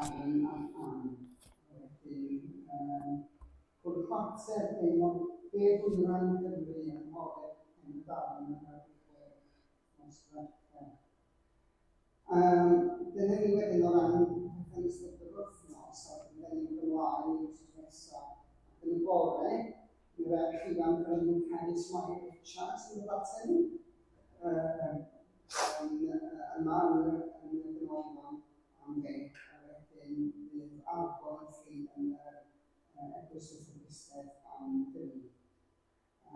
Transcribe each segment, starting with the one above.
Aaron a Ann. A wedyn yym cwrdd chwarter efo De Ddwyrain Cymru yng Ngholeg Pen-y-darn yn 96 nos Fercher. Yym dyna ni wedyn o ran pethau yn ystod yr wythnos a wedyn dan ni'n mynd ymlaen i'r wythnos nesaf. Ac yn y bore, mi ferch ifanc o'r enw Carys Mair Richards yn dod atyn ni. Yy yn yy yma yn y yn y ganolfan am ddeg a wedyn fydd Arfon wrthi yn yr yy Eglwys Fethodistaidd am dri. A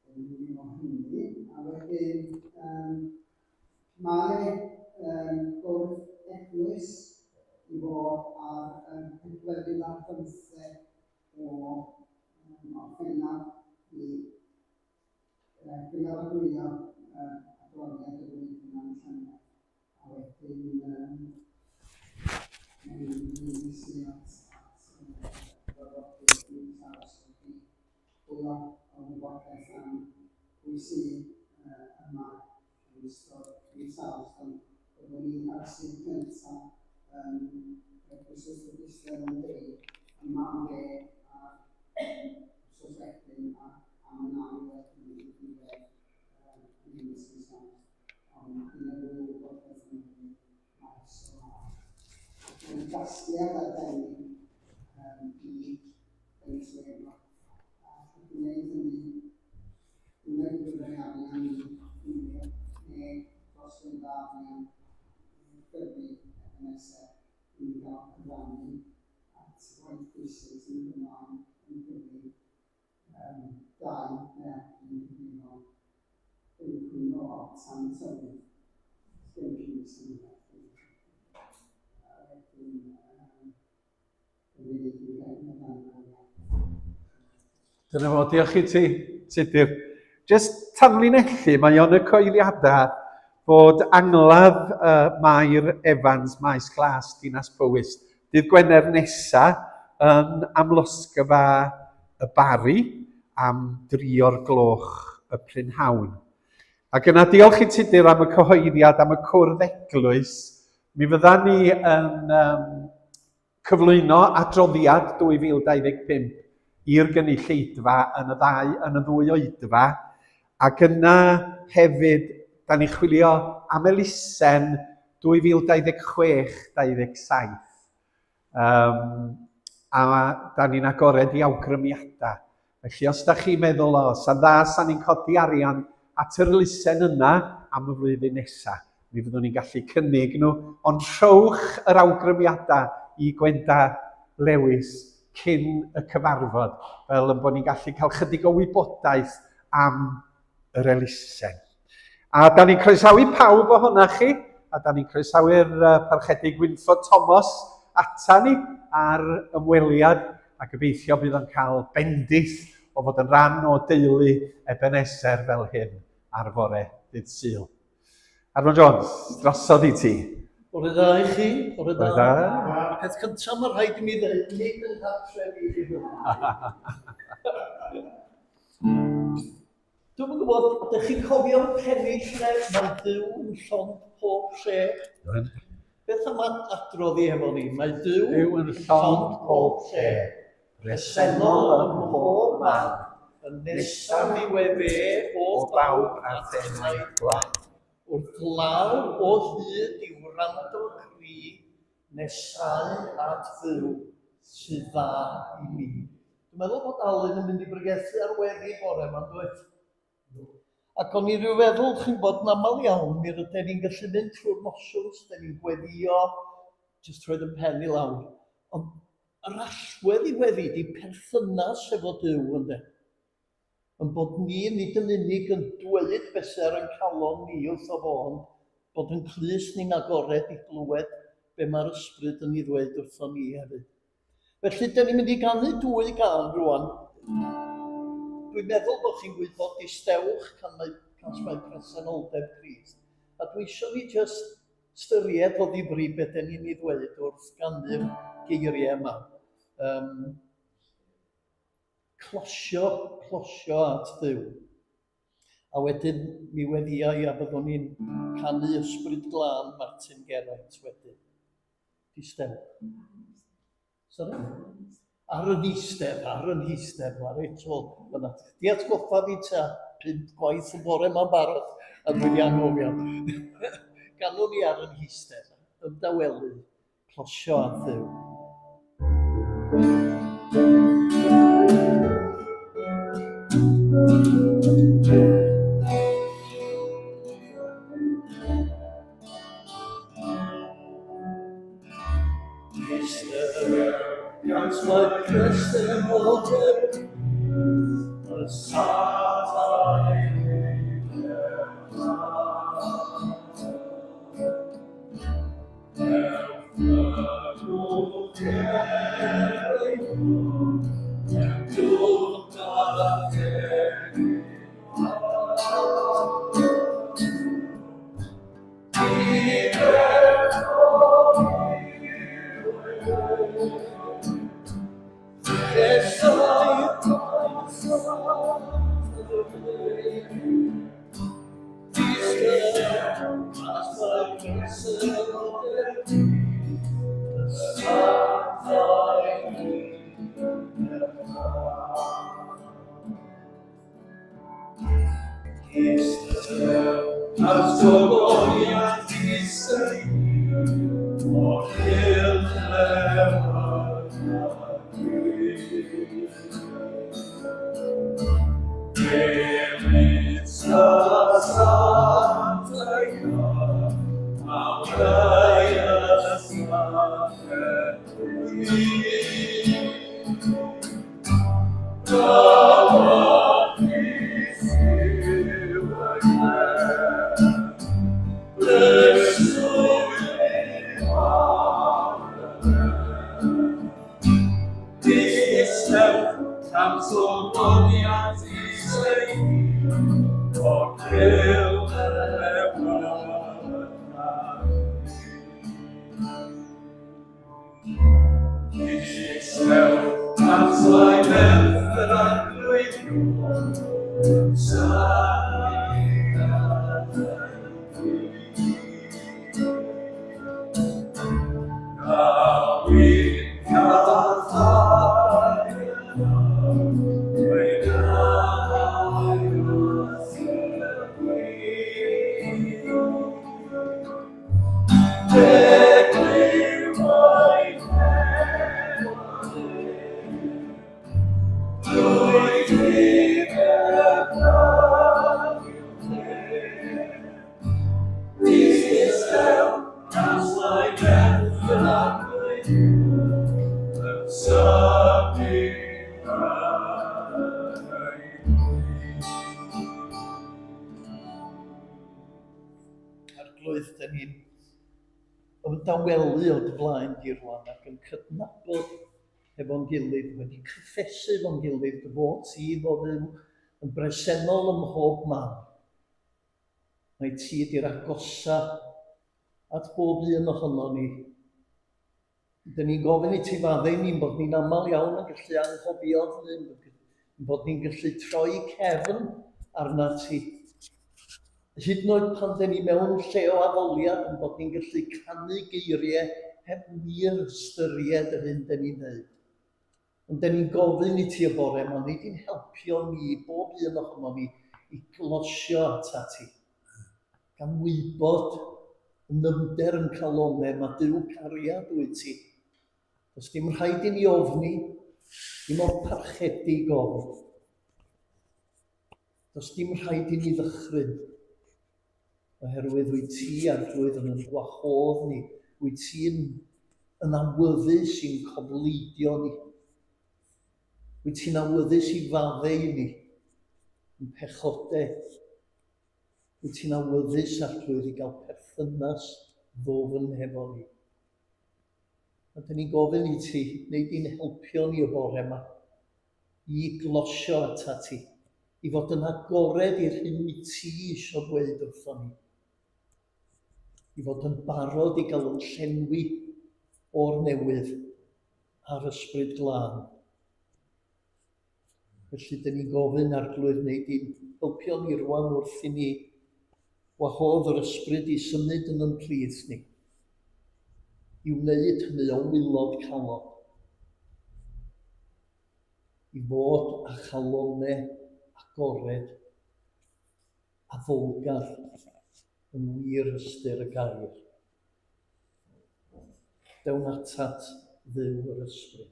dyna ni efo hynny. A wedyn yym mae 'ne yym bwrdd eglwys i fod ar yr pedwerydd ar bymtheg o yym Orffennaf i yy gymeradwyo yr adroddiad y flwyddyn am y llynedd. A wedyn yym mae'n mynd i sy at at yy gyfarfodydd mis Awst wedi fwy o o wybodaeth am pwy sydd yy yma yn ystod mis Awst ond byddwn ni'n ar y Sul cyntaf yn Eglwys Fethodistaidd am dri yma am ddeg a'r wsos wedyn a am y naw wedyn yn diwedd yym mis mis Awst. Ond dyna fwy o wybodaeth am hynny maes o law. Ac mae'n gasgliad arbennig um, i Venezuela. A wrth gwneud hynny, unwaith y byddai arian i India neu dros fynd â arian i'r gyrru Ebenezer i ni gael cyfrannu at waith pwysig sy'n mynd ymlaen yn Gymru Yym, dau, ie, dwi'n cyfrifol. Dwi'n cwyno lot am y tywydd. Sgen i ddim syniad. A wedyn, yym, dyna ni, dwi'n credu bod dan Dyna fo, diolch i ti, Tudur. Just tanlinellu, mae o'n y coeliadau fod angladd uh, Mair Evans, Maes Glas, Dinas Powys, Dydd Gwener nesa yn Amlosgfa y Barri am dri o'r gloch y prynhawn. Ac yna diolch i Tudur am y cyhoeddiad am y cwrdd eglwys. Mi fydda ni yn um, cyflwyno adroddiad 2025 i'r gynulleidfa yn y ddau yn y ddwy oedfa ac yna hefyd da ni'n chwilio am elusen 2026-27. Um, a da ni'n agored i awgrymiadau. Felly os da chi'n meddwl, o, sa'n dda, sa'n ni'n codi arian at yr elusen yna am y flwyddyn nesaf, mi fyddwn ni'n gallu cynnig nhw, ond rhowch yr awgrymiadau i Gwenda Lewis cyn y cyfarfod, fel yn bod ni'n gallu cael chydig o wybodaeth am yr elusen. A da ni'n croesawu pawb ohonoch chi, a da ni'n croesawu'r uh, parchedig Wynford Thomas ata ni ar ymweliad, a gobeithio bydd o'n cael bendith o fod yn rhan o deulu Ebenezer fel hyn ar fore dydd Sul. Arfon Jones, drosodd i ti. Bore da i chi, bore da. Bore da. Peth cyntaf mae rhaid i mi ddweud, nid yn nghartref i chi hwn. Dwi'm yn gwybod, ydych chi'n cofio'r pennill 'ne, mae Duw yn llond pob lle? Beth am adrodd i efo ni? Mae Duw, Duw yn llond pob lle, presennol ym mhob man, yn nesaf i'w efe o bawb a thenau glân. Wrth law o hyd i wrando cri, Nesáu at Dduw sydd dda i mi. Dwi'n meddwl bod Alun yn mynd i bregethu ar weddi bore yma, dwyt? Ac o'n i ryw feddwl, chi'n bod yn aml iawn, mi rydyn ni'n gallu mynd trwy'r motions, dyn ni'n gweddio, jyst rhoid yn pen i lawr. Ond yr allwedd i weddi di perthynas efo Duw, ynde? Ein bod ni nid yn unig yn dweud beth sy ar ein calon ni wrtho fo, ond bod yn clust ni'n agored i glywed be mae'r Ysbryd yn ei ddweud wrtho ni hefyd. Felly, dyn ni'n mynd i ganu dwy gân rwan. Dwi'n meddwl bod chi'n gwybod distewch can mae, cans mae presenoldeb Crist. A dwi eisiau ni just styried o ddifri beth dyn ni'n ei ddweud wrth ganu'r geiriau yma. Um, Closio, closio at Dduw. A wedyn mi weddia i a byddwn ni'n canu Ysbryd Glân Martin Geraint wedyn. Distew. Sorry? Ar yn eistedd, ar yn eistedd, mae reit wel, yna. Di atgoffa fi ta pump gwaith y bore ma'n barod, a dwi wedi anghofio. Ganwn ni ar yn eistedd, ymdawelu, closio at Dduw. Arglwydd, dyn ni'n ymdawelu o dy flaen di rwan ac yn cydnabod efo'n gilydd, wedi cyffesu efo'n gilydd dy fod ti fo Dduw yn bresennol ym mhob man. Mae ti di'r agosa at bob un ohono ni. Dyn ni'n gofyn i ti faddau ni'n bod ni'n aml iawn yn gallu anghofio hynny, yn bod ni'n gallu troi cefn arna ti. Hyd yn oed pan dyn ni mewn lle o addoliad, yn bod ni'n gallu canu geiriau heb wir ystyried yr hyn dyn ni'n dweud. Ond dyn ni'n gofyn i ti y bore yma, wnei di'n helpio ni, bob un ohono ni, i glosio atat ti. Gan wybod yn nyfnder yn calonau, mae Duw cariad wyt ti. Does dim rhaid i ni ofni, dim ond parchedig ofn. Does dim rhaid i ni ddychryn, oherwydd wyt ti, Arglwydd, yn yn gwahodd ni, wyt ti'n yn awyddus i'n cofleidio ni. Wyt ti'n awyddus i faddau i ni yn pechodau. Wyt ti'n awyddus, Arglwydd, i gael perthynas ddwfn hefo ni. A dyn ni'n gofyn i ti, wneud i'n helpio ni y bore yma, i glosio atat ti, i fod yn agored i'r hyn wyt ti eisiau dweud wrthon ni, i fod yn barod i gael yn llenwi o'r newydd a'r Ysbryd Glân. Felly, dyn ni'n gofyn, Arglwydd, wneud i'n helpio ni rwan wrth i ni wahodd yr Ysbryd i symud yn yn plith ni. I wneud hynny o wylod calon. I fod â chalonau agored addolgar yn wir ystyr y gair. Dewn atat Dduw yr Ysbryd.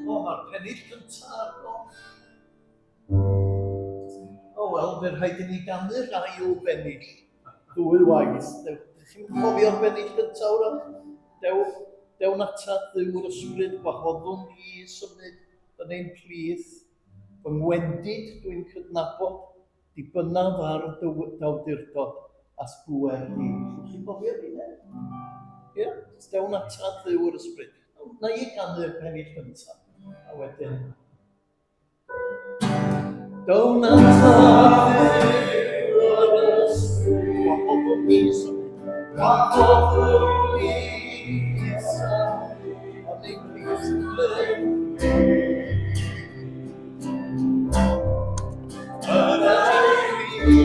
O, mae'r pennill cyntaf ar goll. O, wel, fe rhaid i ni ganu'r ail bennill ddwy waith. Dewch, chi'n cofio'r bennill gyntaf wrach? Dew, dewn atat Dduw'r ysbryd, gwahoddwn ni symud yn ein plith. Fy ngwendid dwi'n cydnabod, dibynnaf ar dy awdurdod a'th bŵer di. Llwch chi gofio hynny? Ie, yeah? dewn atat Dduw'r ysbryd. Na i ganu'r pennill gyntaf, a wedyn Down atat Dduw yr ysbryd, gwahoddwn ni symud, gwahoddwn ni symud, yn ein plith Yn ein plith.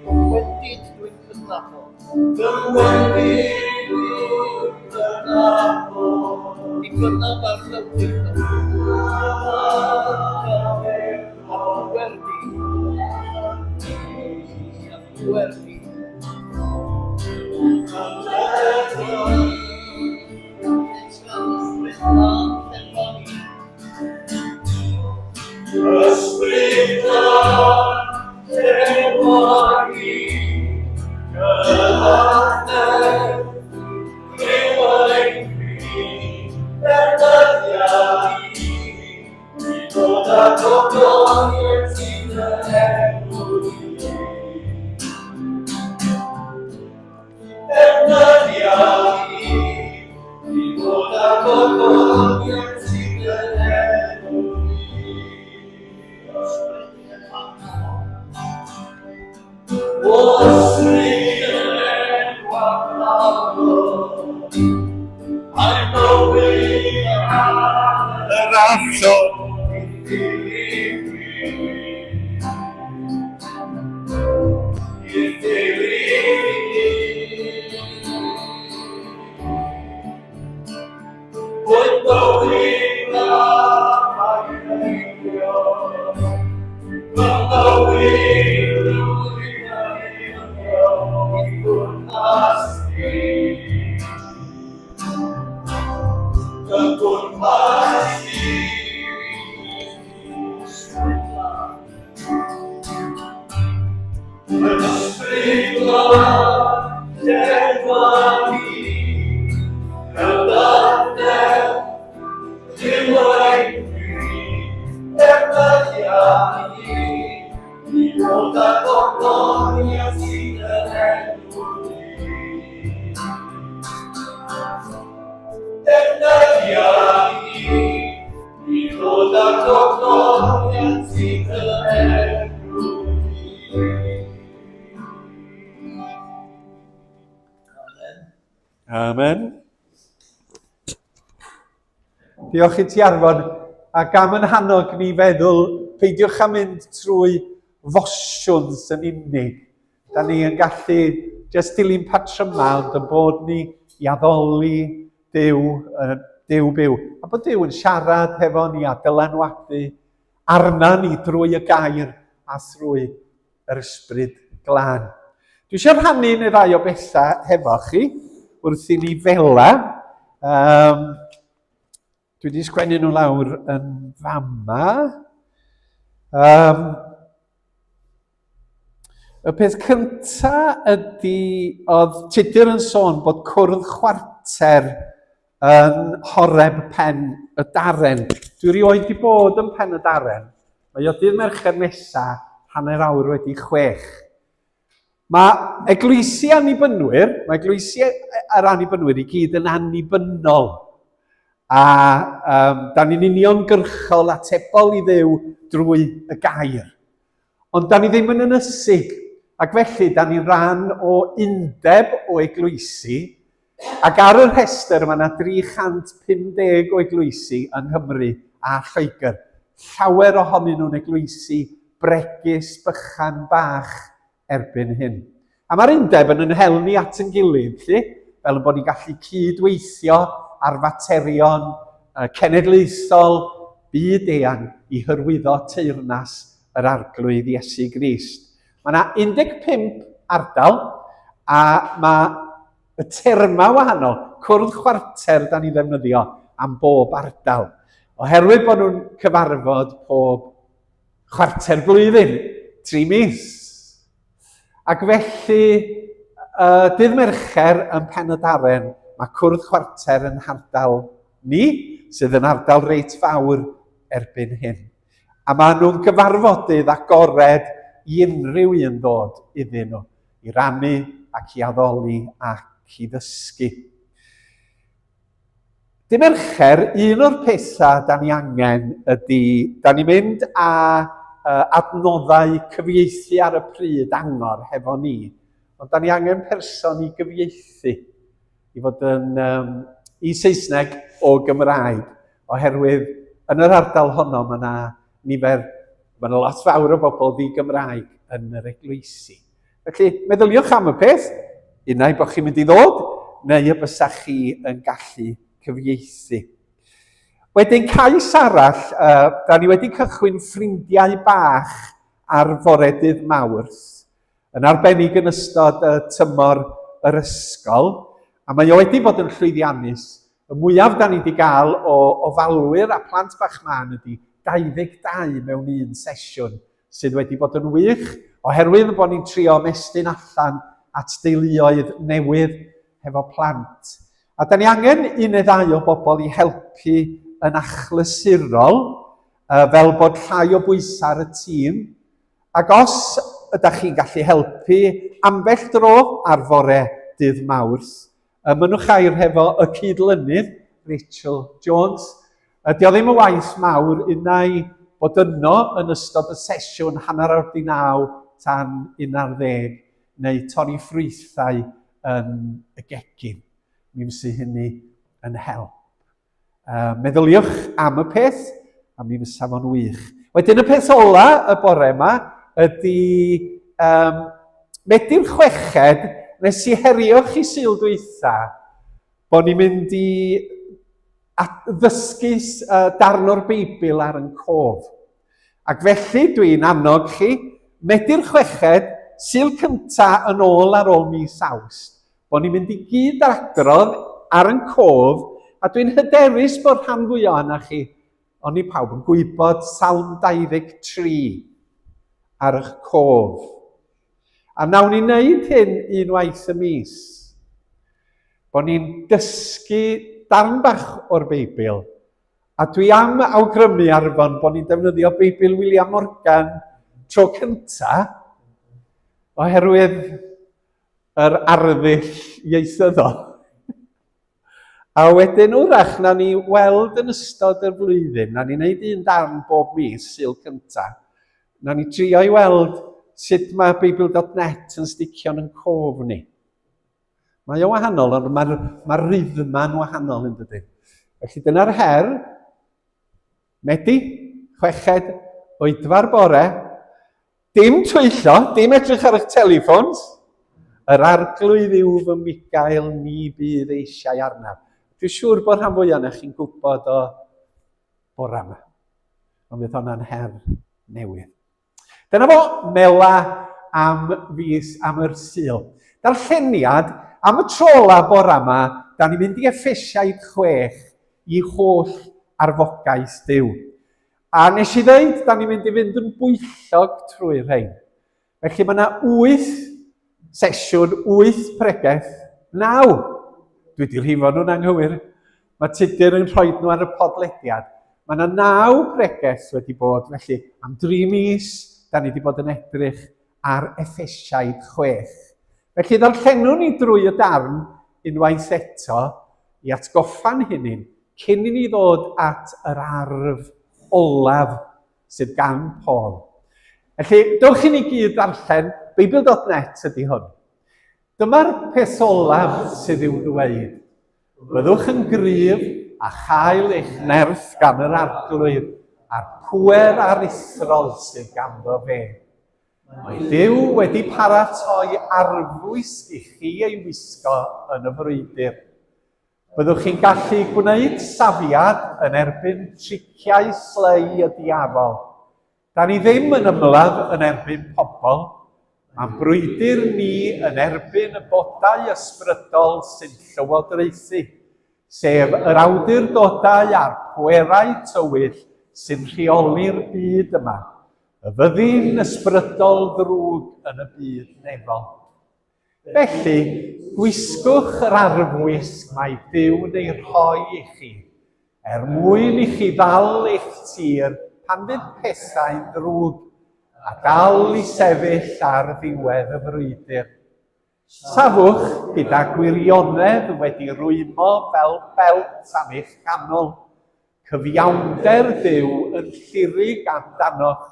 Wendid dwi'n cydnabod. Fy ngwendid dwi'n cydnabod. Dibynnaf ar ddewdurdod. A pŵer di. A pŵer di. Ysbryd glân, llewa i, gyfarnedd, Duw ein pryd, defnyddia i, i ddod â gogoniant i dy enw di. Defnyddia i, i ddod â gogoniant i dy enw di. Yr allor Amen. Diolch i ti Arfon, ac am yn hannog ni feddwl, peidiwch â mynd trwy fosiwns yn unig. Da ni yn gallu jyst dilyn patrymau, ond yn bod ni i addoli Duw, Duw byw. A bod Duw yn siarad hefo ni a dylanwadu arna ni drwy y gair a thrwy yr ysbryd glân. Dwi eisiau rhannu un neu ddau o bethau hefo chi wrth i ni fela. Um, dwi wedi sgwennu nhw lawr yn fama. Um, y peth cynta ydy, oedd Tudur yn sôn bod cwrdd chwarter yn Horeb Pen y Darren. Dwi rioed wedi bod yn Pen y Darren. Mae o dydd Mercher nesa, 6:30. Mae eglwysi annibynwyr, mae eglwysi yr annibynwyr i gyd yn annibynnol. A um, da ni'n uniongyrchol atebol i Dduw drwy y gair. Ond da ni ddim yn ynysig, ac felly da ni'n rhan o undeb o eglwysi, ac ar y rhestr mae yna 350 o eglwysi yng Nghymru a Lloegr. Llawer ohonyn nhw'n eglwysi bregus, bychan, bach erbyn hyn. A mae'r undeb yn yn hel ni at yn gilydd, lly, fel yn bod ni'n gallu cyd-weithio ar faterion cenedlaethol, byd eang i hyrwyddo teyrnas yr Arglwydd Iesu Grist. Mae yna 15 ardal a mae y termau wahanol, cwrdd chwarter da ni ddefnyddio am bob ardal. Oherwydd bod nhw'n cyfarfod pob chwarter blwyddyn, tri mis. Ac felly, uh, dydd Mercher yn Pen y Darren, mae cwrdd chwarter yn hardal ni, sydd yn ardal reit fawr erbyn hyn. A maen nhw'n gyfarfodydd agored i unrhyw un ddod iddyn nhw, i rannu ac i addoli ac i ddysgu. Dy Mercher, un o'r pethau da ni angen ydy, da ni'n mynd â uh, adnoddau cyfieithu ar y pryd angor hefo ni, ond da ni angen person i gyfieithu, i fod yn um, i Saesneg o Gymraeg, oherwydd yn yr ardal honno mae yna nifer, mae yna lot fawr o bobl ddi-Gymraeg yn yr eglwysi. Felly, meddyliwch am y peth, unai bod chi'n mynd i ddod, neu y bysach chi yn gallu cyfieithu. Wedyn, cais arall, uh, da ni wedi cychwyn ffrindiau bach ar fore dydd Mawrth, yn arbennig yn ystod y tymor yr ysgol, a mae o wedi bod yn llwyddiannus. Y mwyaf da ni wedi gael o ofalwyr a plant bach mân ydy 22 mewn un sesiwn sydd wedi bod yn wych, oherwydd bod ni'n trio ymestyn allan at deuluoedd newydd hefo plant. A da ni angen un neu ddau o bobl i helpu yn achlysurol, fel bod llai o bwysau ar y tîm. Ac os ydych chi'n gallu helpu ambell dro ar fore dydd Mawrth, mynnwch air hefo y cydlynydd, Rachel Jones. Ydy o ddim yn waith mawr unai bod yno yn ystod y sesiwn 9:30 tan 11 neu torri ffrwythau yn y gegin. Mi fysa hynny yn help. Uh, meddyliwch am y peth, a mi fysa fo'n wych. Wedyn y peth ola y bore yma ydy um, Medi'r chweched, nes i herio chi Sul dwytha bod ni'n mynd i ddysgu uh, darn o'r Beibl ar yn cof. Ac felly dwi'n annog chi, Medi'r chweched, Sul cynta yn ôl ar ôl mis Awst, bod ni'n mynd i gyd adrodd ar yn cof, a dwi'n hyderus bod rhan fwyaf ohonoch chi, ond ni pawb yn gwybod Salm 23 ar eich cof. A nawn ni wneud hyn unwaith y mis. Bod ni'n dysgu darn bach o'r Beibl, a dwi am awgrymu Arfon bod ni'n defnyddio Beibl William Morgan tro cynta, oherwydd yr arddull ieithyddol. A wedyn wrach na ni weld yn ystod y flwyddyn, na ni wneud un darn bob mis, Sul cynta. Na ni trio i weld sut mae Beibl.net yn sticio'n yn cof ni. Mae o wahanol, ond mae'r mae rhythma'n wahanol yn dydy. Felly dyna'r her. Medi, chweched, oedfa'r bore. Dim twyllo, dim edrych ar eich teleffons. Yr arglwydd yw fy migael, ni bydd eisiau arnaf. Dwi'n siŵr bod rhan fwyaf na chi'n gwybod o bore yma. Ond bydd hwnna'n her newydd. Dyna fo, mela am fis am yr Sul. Darlleniad am y tro ola bora yma, da ni'n mynd i Effesiaid 6 i holl arfogaeth Duw. A nes i ddeud, da ni'n mynd i fynd yn bwyllog trwy rhain. Felly mae yna wyth sesiwn, wyth pregeth, naw. Dwi wedi rhifo nhw'n anghywir. Mae Tudur yn rhoi nhw ar y podlediad. Mae yna naw pregeth wedi bod, felly am dri mis, da ni wedi bod yn edrych ar Effesiaid 6. Felly ddarllenwn ni drwy y darn unwaith eto i atgoffa'n hunain cyn i ni ddod at yr arf olaf sydd gan Paul. Felly, dewch i ni gyd ddarllen, Beibl.net ydy hwn. Dyma'r peth olaf sydd i'w ddweud. Byddwch yn gryf a chael eich nerth gan yr Arglwydd a'r pŵer aruthrol sydd ganddo fe. Mae Duw wedi paratoi arfwisg i chi ei wisgo yn y frwydr. Byddwch chi'n gallu gwneud safiad yn erbyn triciau slei y diafol. Da ni ddim yn ymladd yn erbyn pobl, mae'n brwydr ni yn erbyn y bodau ysbrydol sy'n llywodraethu, sef yr awdurdodau a'r pwerau tywyll sy'n rheoli'r byd yma, y fyddin ysbrydol ddrwg yn y byd nefol. Felly, gwisgwch yr arfwisg mae Duw'n ei rhoi i chi, er mwyn i chi ddal eich tir pan fydd pethau'n ddrwg, a dal i sefyll ar ddiwedd y frwydr. Safwch gyda gwirionedd wedi rwymo fel belt am eich canol, cyfiawnder Duw yn llurig amdanoch,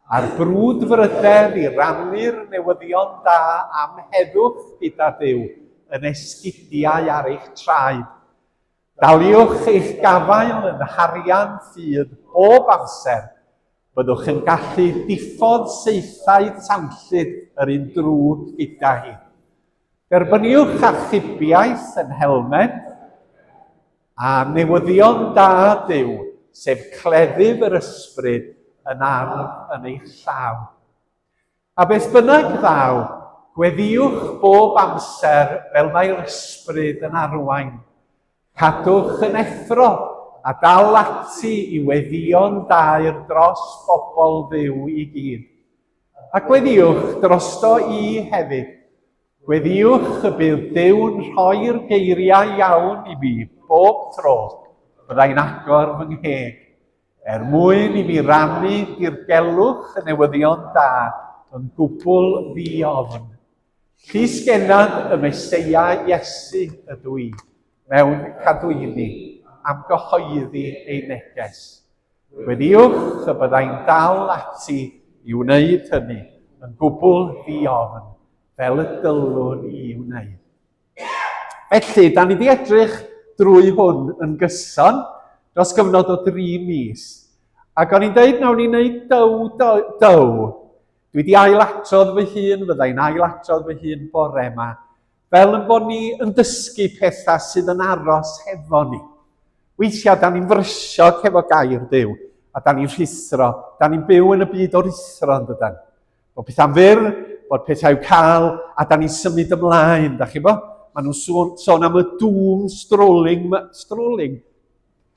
a'r brwdfrydedd i rannu'r newyddion da am heddwch gyda Duw yn esgidiau ar eich traed. Daliwch eich gafael yn nharian ffydd bob amser, byddwch yn gallu diffodd saethau tanllyd yr un drwg gyda hi. Derbyniwch achubiaeth yn helmed, a newyddion da Duw, sef cleddyf yr ysbryd yn arf yn eich llaw. A beth bynnag ddaw, gweddïwch bob amser fel mae'r ysbryd yn arwain. Cadwch yn effro a dal ati i weddïo'n daer dros bobl Dduw i gyd. A gweddïwch drosto i hefyd. Gweddïwch y bydd Duw'n rhoi'r geiriau iawn i mi bob tro byddai'n agor fy ngheg, er mwyn i mi rannu dirgelwch y newyddion da yn gwbl ddi-ofn. Llysgennad y Meseia Iesu ydw i, mewn cadwyni, am gyhoeddi ei neges. Gweddïwch y byddai'n dal ati i wneud hynny yn gwbl ddi-ofn, fel y dylwn i wneud. Felly, da ni wedi edrych drwy hwn yn gyson dros gyfnod o dri mis. Ac o'n i'n deud nawn ni wneud dow, dow, dow. Dwi wedi ailadrodd fy hun, fyddai'n ailadrodd fy hun bore yma, fel yn bod ni yn dysgu pethau sydd yn aros hefo ni. Weithiau, da ni'n frysiog hefo gair Duw, a da ni'n rhuthro. Da ni'n byw yn y byd o ruthro, yn dydan? Bod pethau'n fyr, bod pethau i'w cael, a da ni'n symud ymlaen, da chi bo? Maen nhw'n sôn, sôn am y doom strolling, strolling,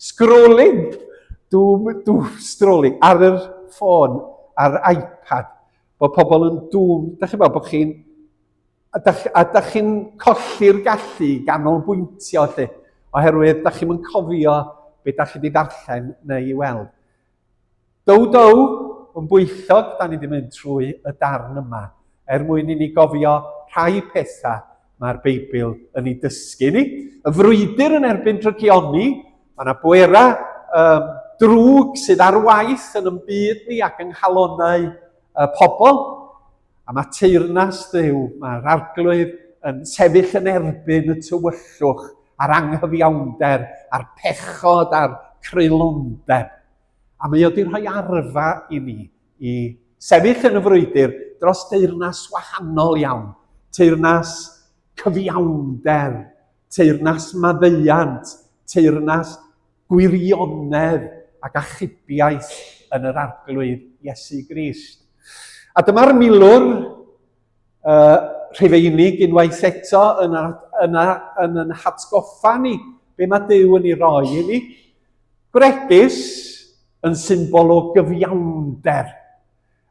scrolling, doom, doom strolling, ar yr ffôn, ar iPad, bod pobl yn doom, da chi bo, bod chi'n A da, a da chi'n colli'r gallu i ganolbwyntio, lle, oherwydd da chi'n cofio beth da chi wedi darllen neu i weld. Dow dow, yn bwyllog, da ni wedi mynd trwy y darn yma, er mwyn i ni gofio rhai pethau mae'r Beibl yn ei dysgu ni. Y frwydr yn erbyn drygioni, mae yna bwerau um, drwg sydd ar waith yn yn byd ni ac yng nghalonnau y pobl. A mae teyrnas Dduw, mae'r arglwydd yn sefyll yn erbyn y tywyllwch a'r anghyfiawnder a'r pechod a'r creulondeb. A mae o wedi rhoi arfa i ni i sefyll yn y frwydr dros deyrnas wahanol iawn. Teyrnas cyfiawnder, teyrnas maddeuant, teyrnas gwirionedd ac achubiaeth yn yr Arglwydd Iesu Grist. A dyma'r milwr uh, Rhufeinig unwaith eto yn, yn, yn, yn hatgoffa ni be mae Duw yn ei roi i ni. Gwregys, yn symbol o gyfiawnder.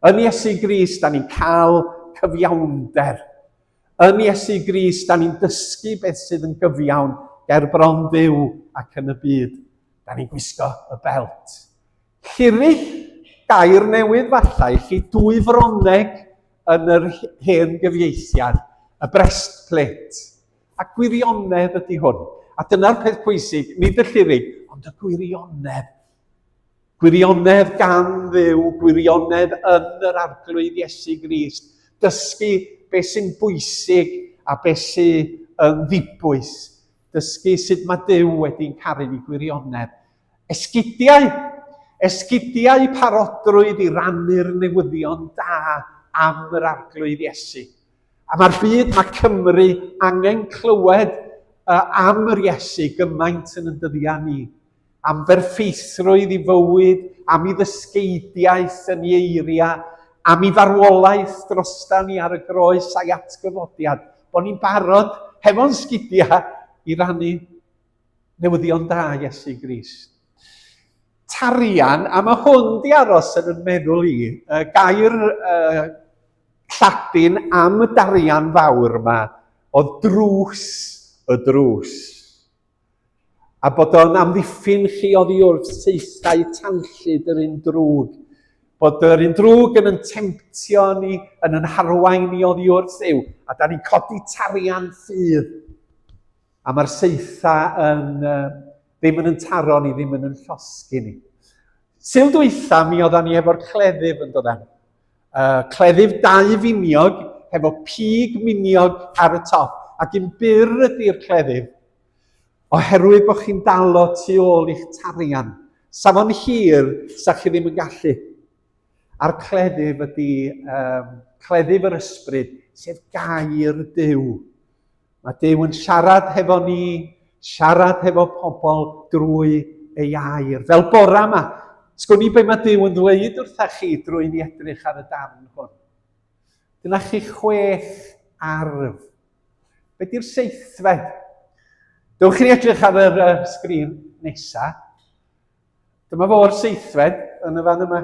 Yn Iesu Grist, da ni'n cael cyfiawnder. Yn Iesu Grist, da ni'n dysgu beth sydd yn gyfiawn ger bron Dduw ac yn y byd. Da ni'n gwisgo y belt. Llurig, gair newydd falla i chi, dwy froneg yn yr hen gyfieithiad, y breastplate. A gwirionedd ydy hwn. A dyna'r peth pwysig, nid y llurig, ond y gwirionedd. Gwirionedd gan Dduw, gwirionedd yn yr Arglwydd Iesu Grist. Dysgu beth sy'n bwysig a beth sy'n yn ddibwys. Dysgu sut mae Duw wedi'n caru ni gwirionedd. Esgidiau! Esgidiau parodrwydd i rannu'r newyddion da am yr Arglwydd Iesu. A mae'r byd, mae Cymru angen clywed am yr Iesu gymaint yn y dyddiau ni. Am berffeithrwydd i fywyd, am i ddysgeidiaeth yn ei eiriau, am i farwolaeth drosta ni ar y groes a'i atgyfodiad. Bod ni'n barod hefo'n sgidiau i rannu Newyddion da Iesu Grist. Tarian, a mae hwn di aros yn yn meddwl i, y gair uh, Lladin am y darian fawr yma oedd drws y drws. A bod o'n amddiffyn chi oddi wrth saethau tanllyd yr un drwg. Bod yr un drwg yn yn temtio ni, yn yn harwain ni oddi wrth Dduw. A da ni'n codi tarian ffydd. A mae'r saetha yn, uh, ddim yn yn taro ni, ddim yn yn llosgi ni. Sil dwytha, mi oeddan ni efo'r cleddyf yn dod Uh, cleddyf dau finiog, hefo pig miniog ar y top. Ac un byr ydy'r cleddyf, oherwydd bod chi'n dalo tu ôl i'ch tarian. Sa fo'n hir, sa chi ddim yn gallu. A'r cleddyf ydy um, cleddyf yr ysbryd, sef gair Duw. Mae Duw yn siarad hefo ni, siarad hefo pobl drwy ei air. Fel bora yma, sgwn i be mae Duw yn ddweud wrtha chi drwy ni edrych ar y darn hwn. Dyna chi chwech arf. Be di'r seithfed? Dewch i ni edrych ar yr uh, sgrin nesa. Dyma fo'r seithfed yn y fan yma.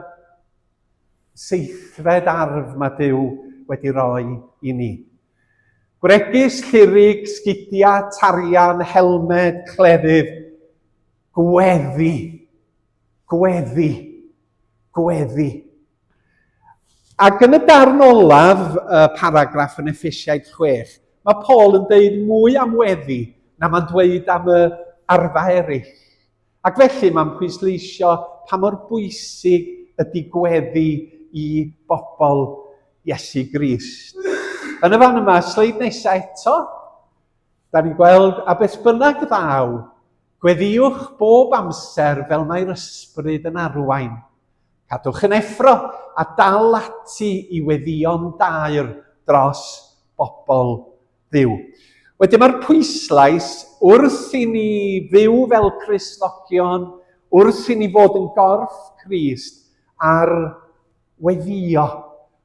Seithfed arf mae Duw wedi rhoi i ni. Gwregys, llurig, sgidiau, tarian, helmed, cleddyf, gweddi, gweddi, gweddi. Ac yn y darn olaf, y paragraff yn Effesiaid 6, mae Paul yn deud mwy am weddi na mae'n dweud am y arfau eraill. Ac felly mae'n pwysleisio pa mor bwysig ydy gweddi i bobl Iesu Grist. Yn y fan yma, sleid nesaf eto, da ni'n gweld, a beth bynnag ddaw, gweddïwch bob amser fel mae'r ysbryd yn arwain. Cadwch yn effro a dal ati i weddïo'n daer dros bobl Dduw. Wedyn mae'r pwyslais wrth i ni fyw fel Cristnogion, wrth i ni fod yn gorff Crist ar weddio.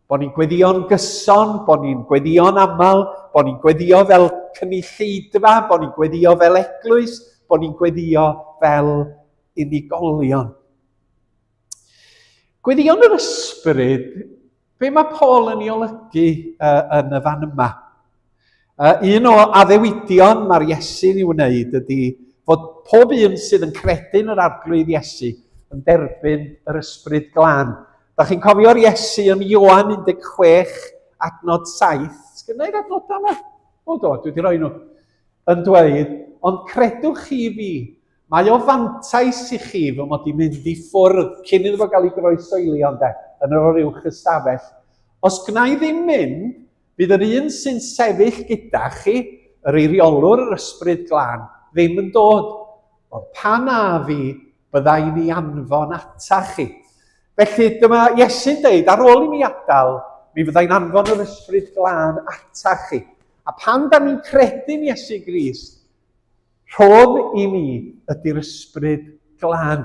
Bod ni'n gweddio'n gyson, bod ni'n gweddio'n aml, bod ni'n gweddio fel cynulleidfa, bod ni'n gweddio fel eglwys, bod ni'n gweddio fel unigolion. Gweddïon yr ysbryd, be mae Paul yn ei olygu uh, yn y fan yma? Uh, un o addewidion mae'r Iesu'n ei wneud ydy fod pob un sydd yn credu yn yr arglwydd Iesu yn derbyn yr ysbryd glân. Da chi'n cofio'r Iesu yn Ioan 16, adnod 7. Sgynna i'r adnodau yma? O do, dwi wedi rhoi nhw. Yn dweud, ond credwch chi fi, Mae o fantais i chi fy mod i'n mynd i ffwrdd cyn iddo fo gael ei groesoelio, ynde, yn yr oruwch ystafell. Os gwna i ddim mynd, bydd yr un sy'n sefyll gyda chi, yr eiriolwr yr ysbryd glân, ddim yn dod. Ond pan a fi, bydda i'n ei anfon ata chi. Felly dyma Iesu'n deud, ar ôl i mi adael, mi fydda i'n anfon yr ysbryd glân ata chi. A pan da ni'n credu'n Iesu Grist, Rhodd i ni ydy'r Ysbryd Glân.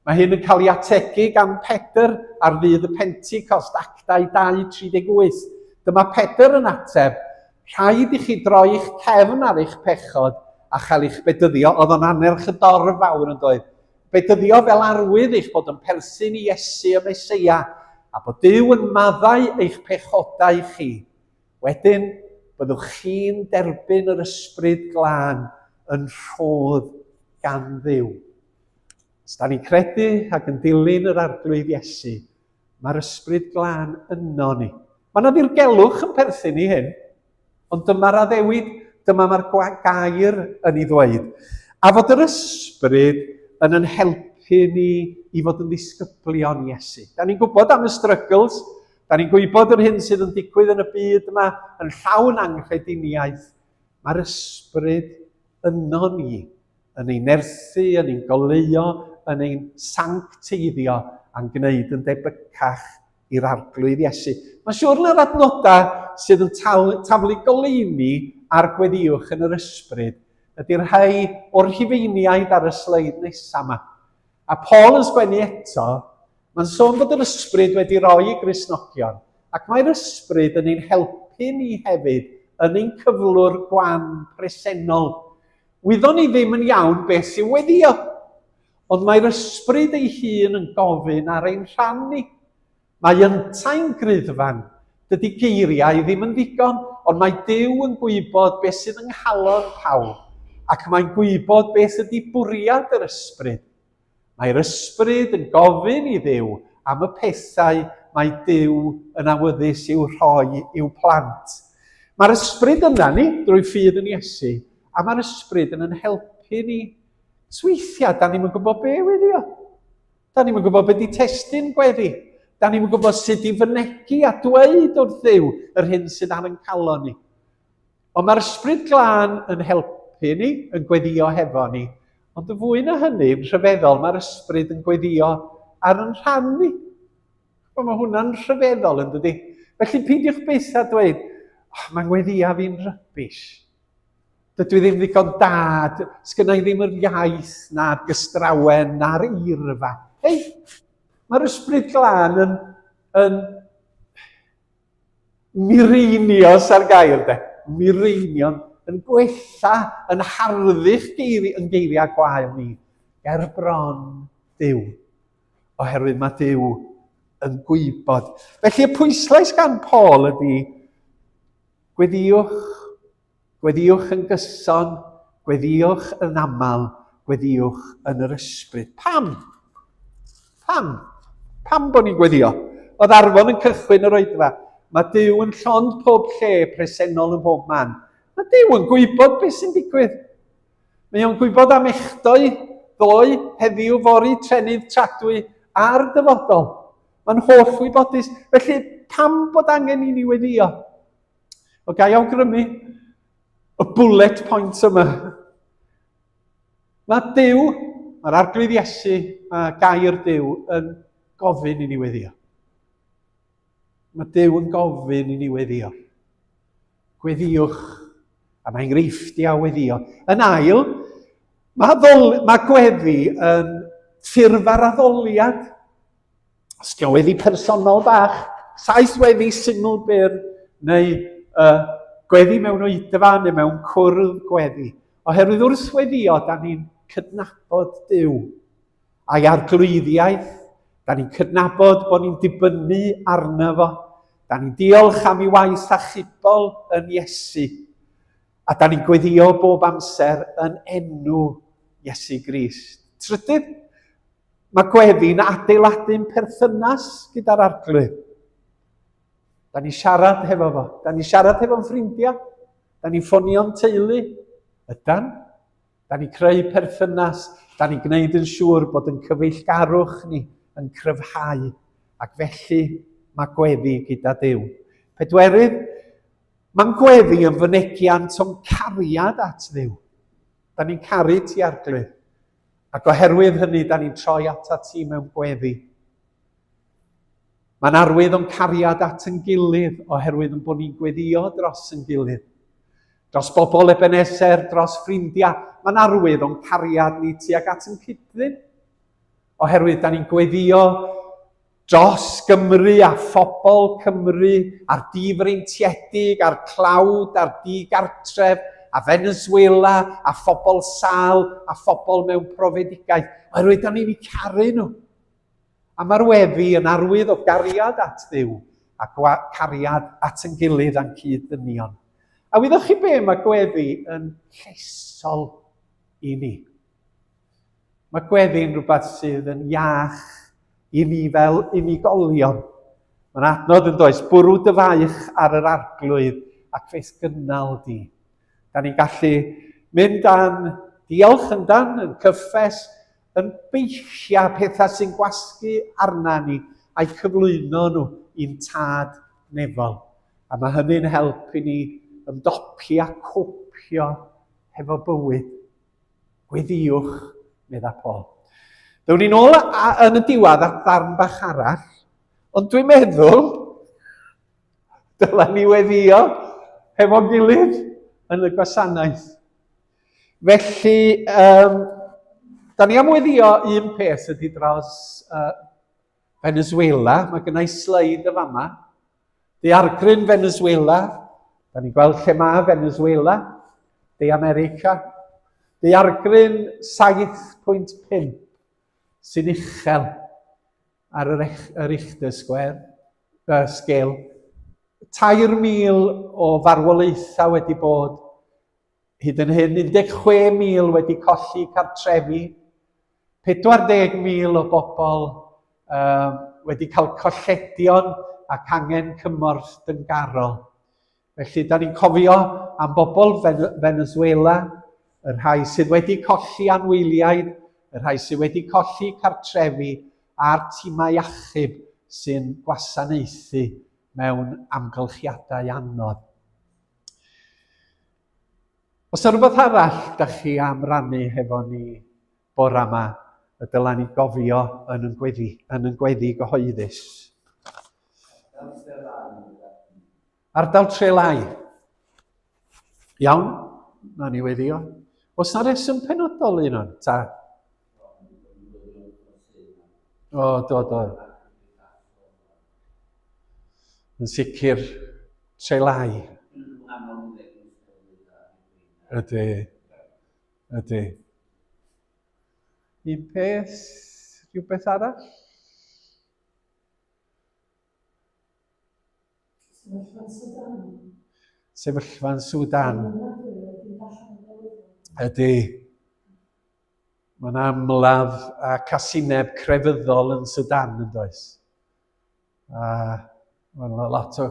Mae hyn yn cael ei ategu gan Pedr ar ddydd y Pentecost, Actau 2:38. Dyma Pedr yn ateb, Rhaid i chi droi'ch cefn ar eich pechod a chael eich bedyddio. Oedd o'n annerch y dorf fawr yn doedd. Bedyddio fel arwydd eich bod yn perthyn i Iesu y Meseia, a bod Duw yn maddau eich pechodau chi. Wedyn, byddwch chi'n derbyn yr Ysbryd Glân yn rhodd gan Dduw. Os da ni'n credu ac yn dilyn yr Arglwydd Iesu, mae'r Ysbryd Glân yno ni. Mae yna ddirgelwch yn perthyn i hyn, ond dyma'r addewid, dyma mae'r gair yn ei ddweud. A fod yr Ysbryd yn yn helpu ni i fod yn ddisgyblion Iesu. Da ni'n gwybod am y struggles, da ni'n gwybod yr hyn sydd yn digwydd yn y byd yma, yn llawn anghrediniaeth. Mae'r Ysbryd yno ni yn ein nerthu, yn ein goleuo, yn ein sancteiddio a'n gwneud yn debycach i'r Arglwydd Iesu. Mae'n siŵr na'r adnodau sydd yn taflu goleuni ar gweddïwch yn yr ysbryd ydy'r rhai o'r Rhufeiniaid ar y sleid nesaf yma. A Paul yn sgwennu eto, mae'n sôn bod yr ysbryd wedi roi i Gristnogion, ac mae'r ysbryd yn ein helpu ni hefyd yn ein cyflwr gwan presennol. Wyddon ni ddim yn iawn beth sy'n weddio, ond mae'r ysbryd ei hun yn gofyn ar ein rhan ni. Mae yntau'n griddfan. Dydy geiriau ddim yn ddigon, ond mae Duw yn gwybod beth sydd yng nghalon pawb, ac mae'n gwybod beth ydy bwriad yr ysbryd. Mae'r Ysbryd yn gofyn i Dduw am y pethau mae Duw yn awyddus i'w rhoi i'w plant. Mae'r Ysbryd yna ni drwy ffydd yn Iesu, a mae'r Ysbryd yn yn helpu ni. Weithiau, da ni'n gwybod be weddi o. Da ni'n gwybod be di testun gweddi. Da ni'n gwybod sut i fynegi a dweud wrth Dduw yr hyn sydd ar yn calon ni. Ond mae'r Ysbryd Glân yn helpu ni, yn gweddio hefo ni. Ond y fwy na hynny, yn rhyfeddol, mae'r Ysbryd yn gweddio ar yn rhan ni. Wel, mae hwnna'n rhyfeddol, yn dydy? Felly peidiwch byth â dweud, oh, mae'n gweddia fi'n rybys. Dydw i ddim ddigon da, sgynna i ddim yr iaith na'r gystrawen na'r eirfa. Hei, mae'r Ysbryd Glân yn, yn mireinio sa'r gair de, mireinio'n yn gwella, yn harddu'ch geiri, yn geiriau gwael ni, ger bron Duw, oherwydd mae Duw yn gwybod. Felly y pwyslais gan Paul ydy gweddïwch Gweddïwch yn gyson, gweddïwch yn aml, gweddïwch yn yr ysbryd. Pam? Pam? Pam bod ni'n gweddio? Oedd Arfon yn cychwyn yr oedfa. Mae Duw yn llond pob lle presennol yn pob man. Mae Duw yn gwybod beth sy'n digwydd. Mae o'n gwybod am echdoi, ddoe, heddiw, fory, trenydd, tradwy a'r dyfodol. Mae'n holl wybodus. Felly, pam bod angen i ni weddio? O ga i awgrymu y bullet point yma. Mae Duw, mae'r Arglwydd Iesu, mae gair Duw yn gofyn i ni weddio. Mae Duw yn gofyn i ni weddio. Gweddiwch, a mae enghreifftiau o weddio. Yn ail, mae, ddol, mae gweddi yn ffurf ar addoliad. Os di weddi personol bach, saith weddi syml byr, neu uh, gweddi mewn oedfa neu mewn cwrdd gweddi. Oherwydd wrth weddio, da ni'n cydnabod Duw a'i arglwyddiaeth, da ni'n cydnabod bod ni'n dibynnu arno fo, da ni'n diolch am ei waith achubol yn Iesu, a da ni'n gweddio bob amser yn enw Iesu Grist. Trydydd, Mae gweddi'n adeiladu'n perthynas gyda'r arglwydd. Da ni'n siarad hefo fo. Da ni'n siarad hefo'n ffrindiau. Da ni'n ffonio'n teulu. Ydan. Da ni'n creu perthynas. Da ni'n gwneud yn siŵr bod yn cyfeillgarwch ni yn cryfhau. Ac felly mae gweddi gyda Duw. Pedwerydd, mae'n gweddi yn fynegiant o'n cariad at Dduw. Da ni'n caru ti, Arglwydd. Ac oherwydd hynny, da ni'n troi atat ti mewn gweddi. Mae'n arwydd o'n cariad at yn gilydd oherwydd yn bod ni'n gweddio dros yn gilydd. Dros bobl Ebenezer, dros ffrindiau. Mae'n arwydd o'n cariad ni tuag at yn cydddyn. Oherwydd da ni'n gweddio dros Gymru a phobl Cymru, a'r difreintiedig, a'r tlawd, a'r digartref, a Venezuela a phobl sal a phobl mewn profedigaeth, oherwydd da ni'n eu caru nhw. A mae'r weddi yn arwydd o gariad at Dduw a cariad at yn gilydd a'n cyd-ddynion. A wyddoch chi be mae gweddi yn llesol i ni? Mae gweddi'n rhywbeth sydd yn iach i ni fel unigolion. Mae'n adnod yn does, bwrw dy faich ar yr arglwydd ac fe'th gynnal di. Da ni'n gallu mynd a'n diolch yn dan, yn cyffes, yn beichia pethau sy'n gwasgu arna ni a'i cyflwyno nhw i'n tad nefol. A mae hynny'n help i ni ymdopi a copio hefo bywyd. Gweddïwch, medda Paul. Ddown ni'n ôl yn y diwedd at ddarn bach arall, ond dwi'n meddwl dyla ni weddio hefo gilydd yn y gwasanaeth. Felly, um, da ni am weddio un peth ydy dros uh, Venezuela. Mae gennau sleid y fama. Daeargryn Venezuela. Da ni'n gweld lle mae Venezuela. De America. Daeargryn 7.5 sy'n uchel ar yr, yr Richter Square, uh, scale. 3,000 o farwolaethau wedi bod Hyd yn hyn, 16,000 wedi colli cartrefi, 40,000 o bobl um, wedi cael colledion ac angen cymorth dyngarol. Felly, da ni'n cofio am bobl Venezuela, y rhai sydd wedi colli anwyliaid, y rhai sydd wedi colli cartrefi a'r timau achub sy'n gwasanaethu mewn amgylchiadau anodd. Os yna rhywbeth arall da chi am rannu hefo ni bora yma, y dyla ni gofio yn yn gweddi, yn yn gweddi gyhoeddus. Ardal Trelai. Iawn, na ni weddio. Os na reswm penodol un o'n, ta? O, do, do. Yn sicr, Trelai. Ydy. Ydy. Un peth, rhywbeth arall? Sefyllfa'n Sudan. Sefyllfa'n Sudan. Ydy. Mae'n amladd a casineb crefyddol yn Sudan yn does. A mae'n lot o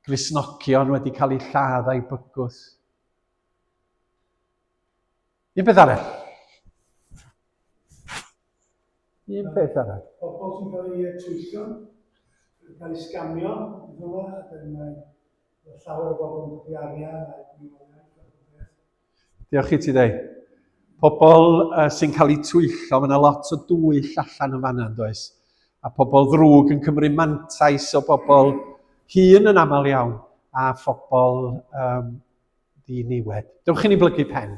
Gristnogion wedi cael eu lladd a'i bygwth. Un peth arall. Un peth arall. Pobl sy'n cael eu twyllo, yn cael eu sgamio, fel yna, ac yn mae llawer o bobl yn colli arian a Diolch i ti, Dei. Pobl uh, sy'n cael eu twyllo, mae yna lot o dwyll allan yn fanna, yn does? A pobl ddrwg yn cymryd mantais o bobl hun yn aml iawn, a phobl um, ddiniwed. Dewch i ni blygu pen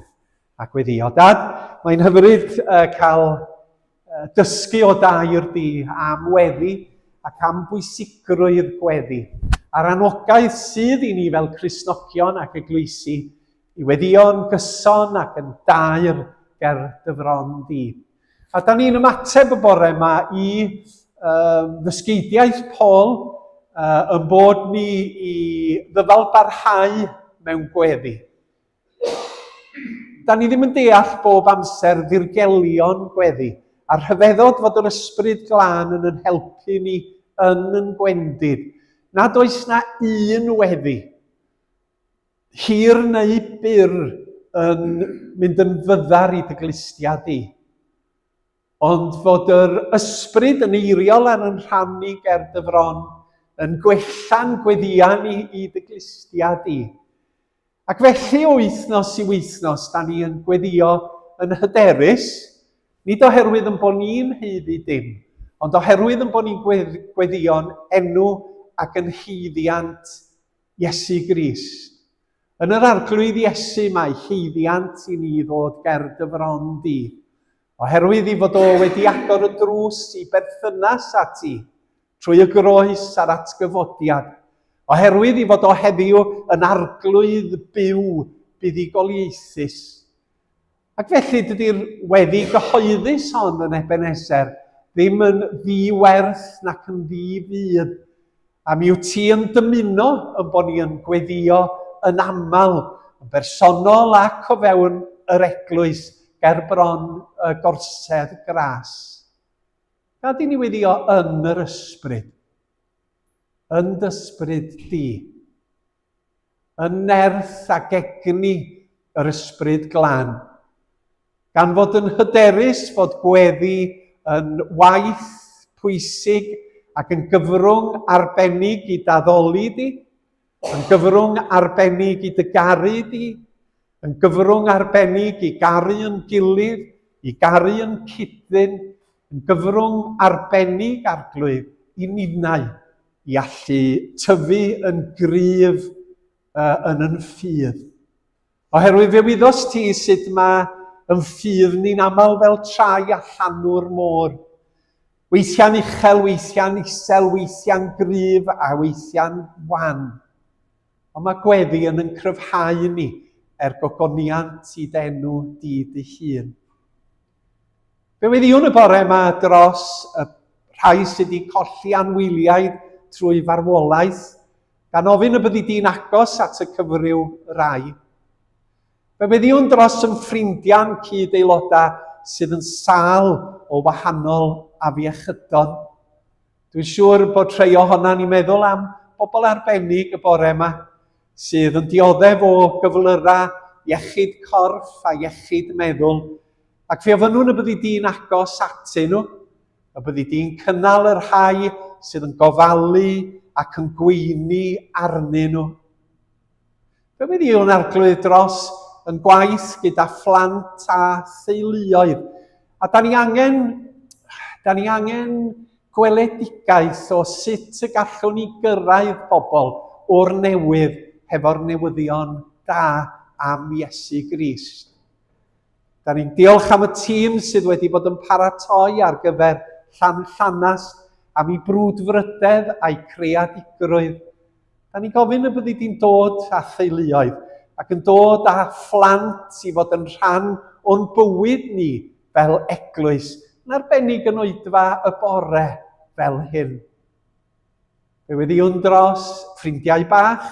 a gweddio. Dad, mae'n hyfryd uh, cael uh, dysgu o dair di am weddi ac am bwysigrwydd gweddi a'r anogaeth sydd i ni fel Cristnogion ac eglwysi i weddïo'n gyson ac yn daer ger dy fron di. A da ni'n ymateb y bore yma i um, ddysgeidiaeth Paul uh, yn bod ni i ddyfal barhau mewn gweddi. Da ni ddim yn deall bob amser ddirgelion gweddi, a rhyfeddod fod yr ysbryd glân yn yn helpu ni yn yn gwendid, nad oes na un weddi hir neu byr yn mynd yn fyddar i dy glustiau di, ond fod yr ysbryd yn eiriol ar yn rhan ni ger dy fron, yn gwella'n gweddïau ni i dy glustiau di. Ac felly o wythnos i wythnos, da ni yn gweddio yn hyderus, nid oherwydd yn bod ni'n haeddu dim, ond oherwydd yn bod ni'n gweddio'n enw ac yn haeddiant Iesu Grist. Yn yr Arglwydd Iesu mae haeddiant i ni ddod ger dy fron di, oherwydd i fod o wedi agor y drws i berthynas â ti trwy y groes a'r atgyfodiad, oherwydd i fod o heddiw yn Arglwydd byw buddugoliaethus. Ac felly dydy'r weddi gyhoeddus hon yn Ebenezer ddim yn ddi-werth nac yn ddi-fudd. A mi wyt ti yn dymuno yn bod ni yn gweddio yn aml, yn bersonol ac o fewn yr eglwys ger bron y gorsedd gras. Gad i ni weddio yn yr ysbryd. Yn d'ysbryd di. Yn nerth ac egni yr Ysbryd Glân. Gan fod yn hyderus fod gweddi yn waith pwysig ac yn gyfrwng arbennig i d'addoli di, yn gyfrwng arbennig i dy garu di, yn gyfrwng arbennig i garu yn gilydd, i garu yn cyd-ddyn, yn gyfrwng arbennig arglwydd i ninnau i allu tyfu yn gryf uh, yn yn ffydd. Oherwydd fe wyddos ti sut mae yn ffydd ni'n aml fel trai allanw'r môr. Weithiau'n uchel, weithiau'n isel, weithiau'n gryf a weithiau'n wan. Ond mae gweddi yn yn cryfhau ni er gogoniant i d'enw di dy hun. Fe weddïwn y bore yma dros y rhai sydd wedi colli anwyliaid trwy farwolaeth, gan ofyn y byddi di'n agos at y cyfryw rai. Fe weddïwn dros yn ffrindiau'n cyd-aelodau sydd yn sâl o wahanol afiechydon. Dwi'n siŵr bod rhai ohonan ni'n meddwl am bobl arbennig y bore yma sydd yn dioddef o gyflyrau iechyd corff a iechyd meddwl, ac fe ofynnwn y byddi di'n agos atyn nhw, y byddi di'n cynnal y rhai sydd yn gofalu ac yn gweini arnyn nhw. Fe weddïwn Arglwydd dros yn gwaith gyda phlant a theuluoedd. A da ni angen, da ni angen gweledigaeth o sut y gallwn ni gyrraedd pobl o'r newydd hefo'r newyddion da am Iesu Grist. Da ni'n diolch am y tîm sydd wedi bod yn paratoi ar gyfer Llan Llanast, am ei brwdfrydedd a'i creadigrwydd. Da ni'n gofyn y byddi di'n dod â theuluoedd ac yn dod â phlant i fod yn rhan o'n bywyd ni fel eglwys, yn arbennig yn oedfa y bore fel hyn. Fe weddïwn dros ffrindiau bach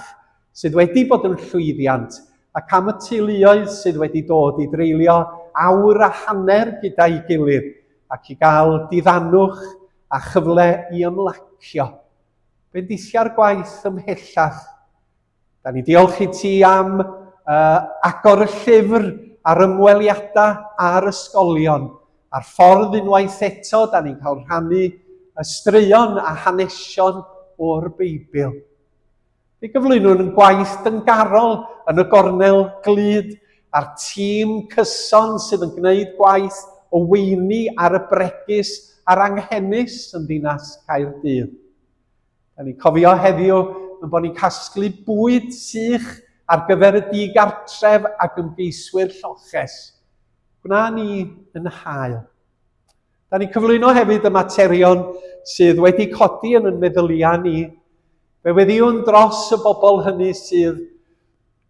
sydd wedi bod yn llwyddiant ac am y teuluoedd sydd wedi dod i dreulio awr a hanner gyda'i gilydd ac i gael diddanwch a chyfle i ymlacio. Bendithia'r gwaith ymhellach. Da ni diolch i ti am uh, agor y llyfr a'r ymweliadau a'r ysgolion. A'r ffordd unwaith eto, da ni'n cael rhannu y straeon a hanesion o'r Beibl. Fe gyflwynwn yn gwaith dyngarol yn y gornel glud a'r tîm cyson sydd yn gwneud gwaith o weini ar y bregus a'r anghenus yn ddinas Caerdydd. Da ni'n cofio heddiw yn bod ni'n casglu bwyd sych ar gyfer y digartref ac ymgeiswyr lloches. Gwna ni yn hael. Da ni'n cyflwyno hefyd y materion sydd wedi codi yn yn meddyliau ni. Fe weddïwn dros y bobl hynny sydd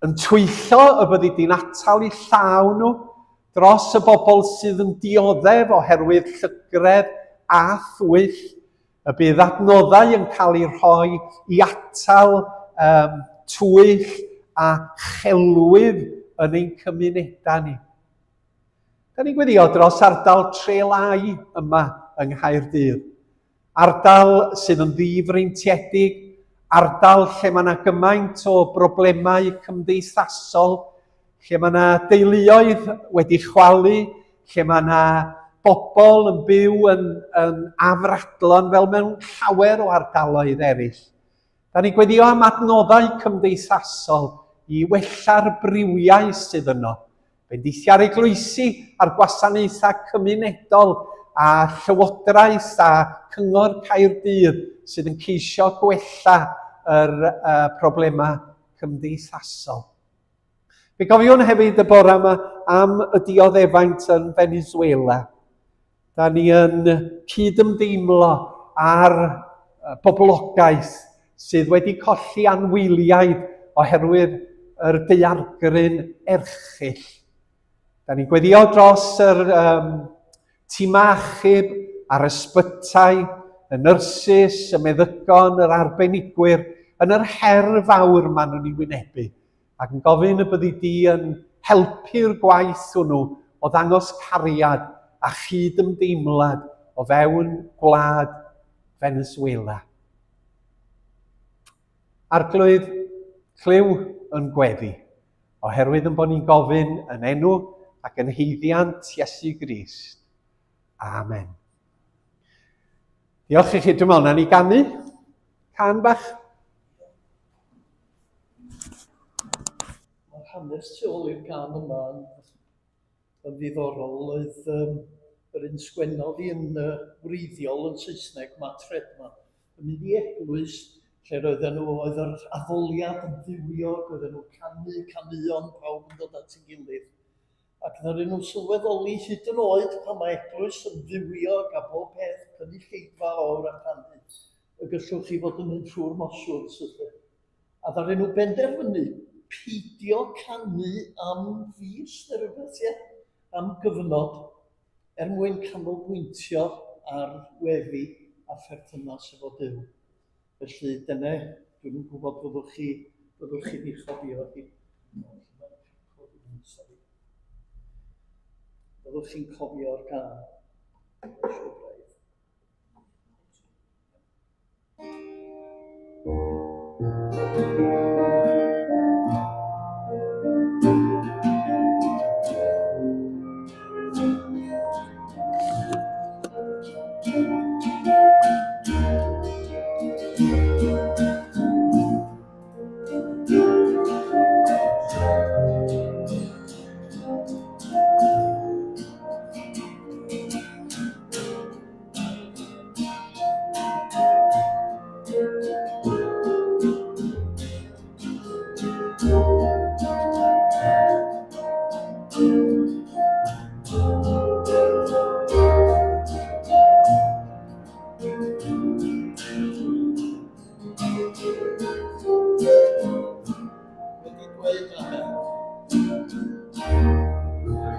yn twyllo y byddi di'n atal i llaw nhw, dros y bobl sydd yn dioddef oherwydd llygredd a thwyll, y bydd adnoddau yn cael eu rhoi i atal um, twyll a chelwydd yn ein cymunedau ni. Da ni'n gweddio dros ardal Trelai yma yng Nghaerdydd. Ardal sydd yn ddifreintiedig, ardal lle mae yna gymaint o broblemau cymdeithasol, lle mae yna deuluoedd wedi chwalu, lle mae yna bobl yn byw yn, yn afradlon fel mewn llawer o ardaloedd eraill. Da ni'n gweddio am adnoddau cymdeithasol i wella'r briwiau sydd yno, Bendithia'r eglwysi a'r gwasanaethau cymunedol a llywodraeth a Cyngor Caerdydd sydd yn ceisio gwella yr uh, problemau cymdeithasol. Fe gofiwn hefyd y bore yma am y dioddefaint yn Venezuela. Da ni yn cyd-ymdeimlo â'r boblogaeth sydd wedi colli anwyliaid oherwydd yr daeargryn erchyll. Da ni'n gweddio dros yr um, tîm achub a'r ysbytai, y nyrsys, y meddygon, yr arbenigwyr, yn yr her fawr maen nhw'n ei wynebu, ac yn gofyn y byddi di yn helpu'r gwaith hwnnw o ddangos cariad a chyd-ymdeimlad o fewn gwlad Venezuela. Arglwydd, clyw yn gweddi, oherwydd yn bod ni'n gofyn yn enw ac yn haeddiant Iesu Grist. Amen. Diolch i chi. Dwi'n meddwl na ni ganu can bach. Mae'r hanes tu ôl i'r gan yma yn, yn ddiddorol. Oedd um, yr un sgwennodd hi yn uh, wreiddiol yn Saesneg, Matt Redman, yn mynd i eglwys lle roedden nhw, oedd yr addoliad yn fywiog, oedden nhw'n canu caneuon, pawb yn dod at ei gilydd. Ac ddaru nhw sylweddoli hyd yn oed pan mae eglwys yn fywiog a bob peth, cynulleidfa fawr a chanu, y gallwch chi fod yn mynd trwy'r mosiwns felly. A ddaru nhw benderfynu peidio canu am fis neu rywbeth, ie, am gyfnod, er mwyn canolbwyntio ar weddi a pherthynas efo Duw. Felly dyna, dwi'm yn gwybod fyddwch chi, fyddwch chi'n ei chofio hi. Fyddwch chi'n cofio'r gân. Mae'n siŵr braidd. Wedi dweud amen.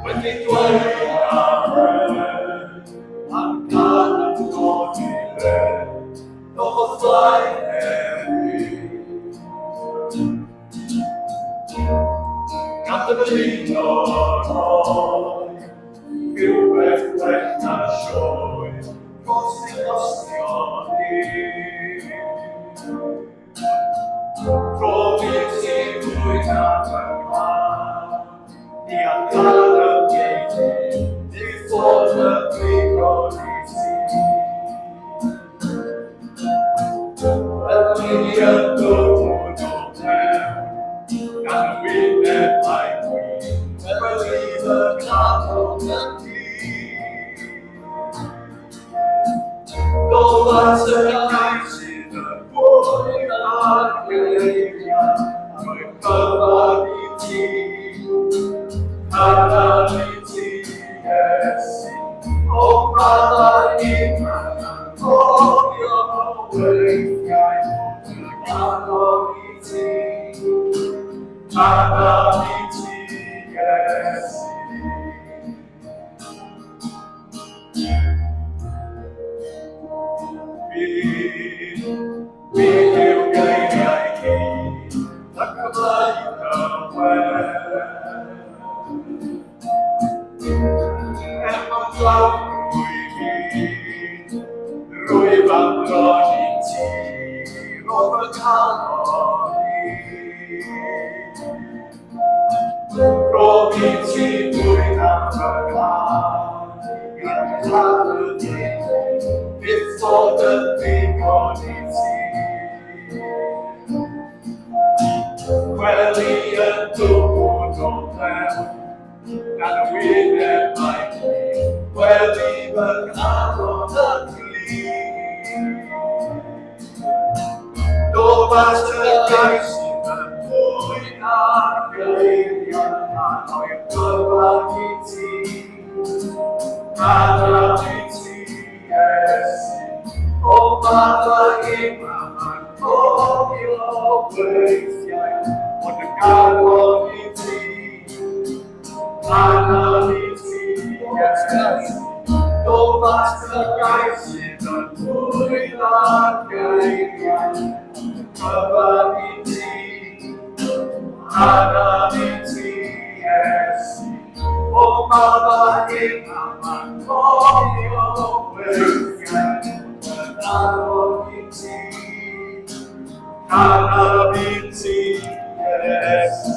Wedi dweud amen. A'r gan yn dod i ben. Doedd flaen heddi. Gan dy flino rhoi rhywbeth well na sioe, dros ei gostio ni. Rho i ti fwy na fy nghan, ni a gael y geini, bydd fod y ddigon i ti. Ydyn ni yn dod o mewn, gan y wyneb a'i gwyn, gwely fy nghalon yn ddu. Dod at y gair sydd yn fwy na'r geiriau, rwy'n cyfan i ti, cyfan i ti, Iesu. O maddau i anghofio weithiau fod y galon i ti, maddau i ti, Iesu. Fi, fi yw geiriau hi, ac y blaen y wel. Er bod dlawd rwyf i, rwyf am roi i ti, rho fy nghalon i. Rho i ti fwy na fy nghan, i'r cael y dydd, byth fod yn ddigon i ti. Gwely yn dod o fewn, gan y wyneb mae gwir, gwely fy nghalon yn glir. Dof at y gair sydd yn fwy na'r geiriau, a rhoi'r cyfan i ti. Maddau i ti, Iesu, o maddau i mam anghofio weithiau, bod y Calon i ti, anaf i ti, Iesu, dof at y gair sydd yn fwy na'r geiriau, cyfan i ti, anaf i ti, Iesu, o mama im am anghofio weithiau, yn anfon i ti. Canaf i ti, Iesu.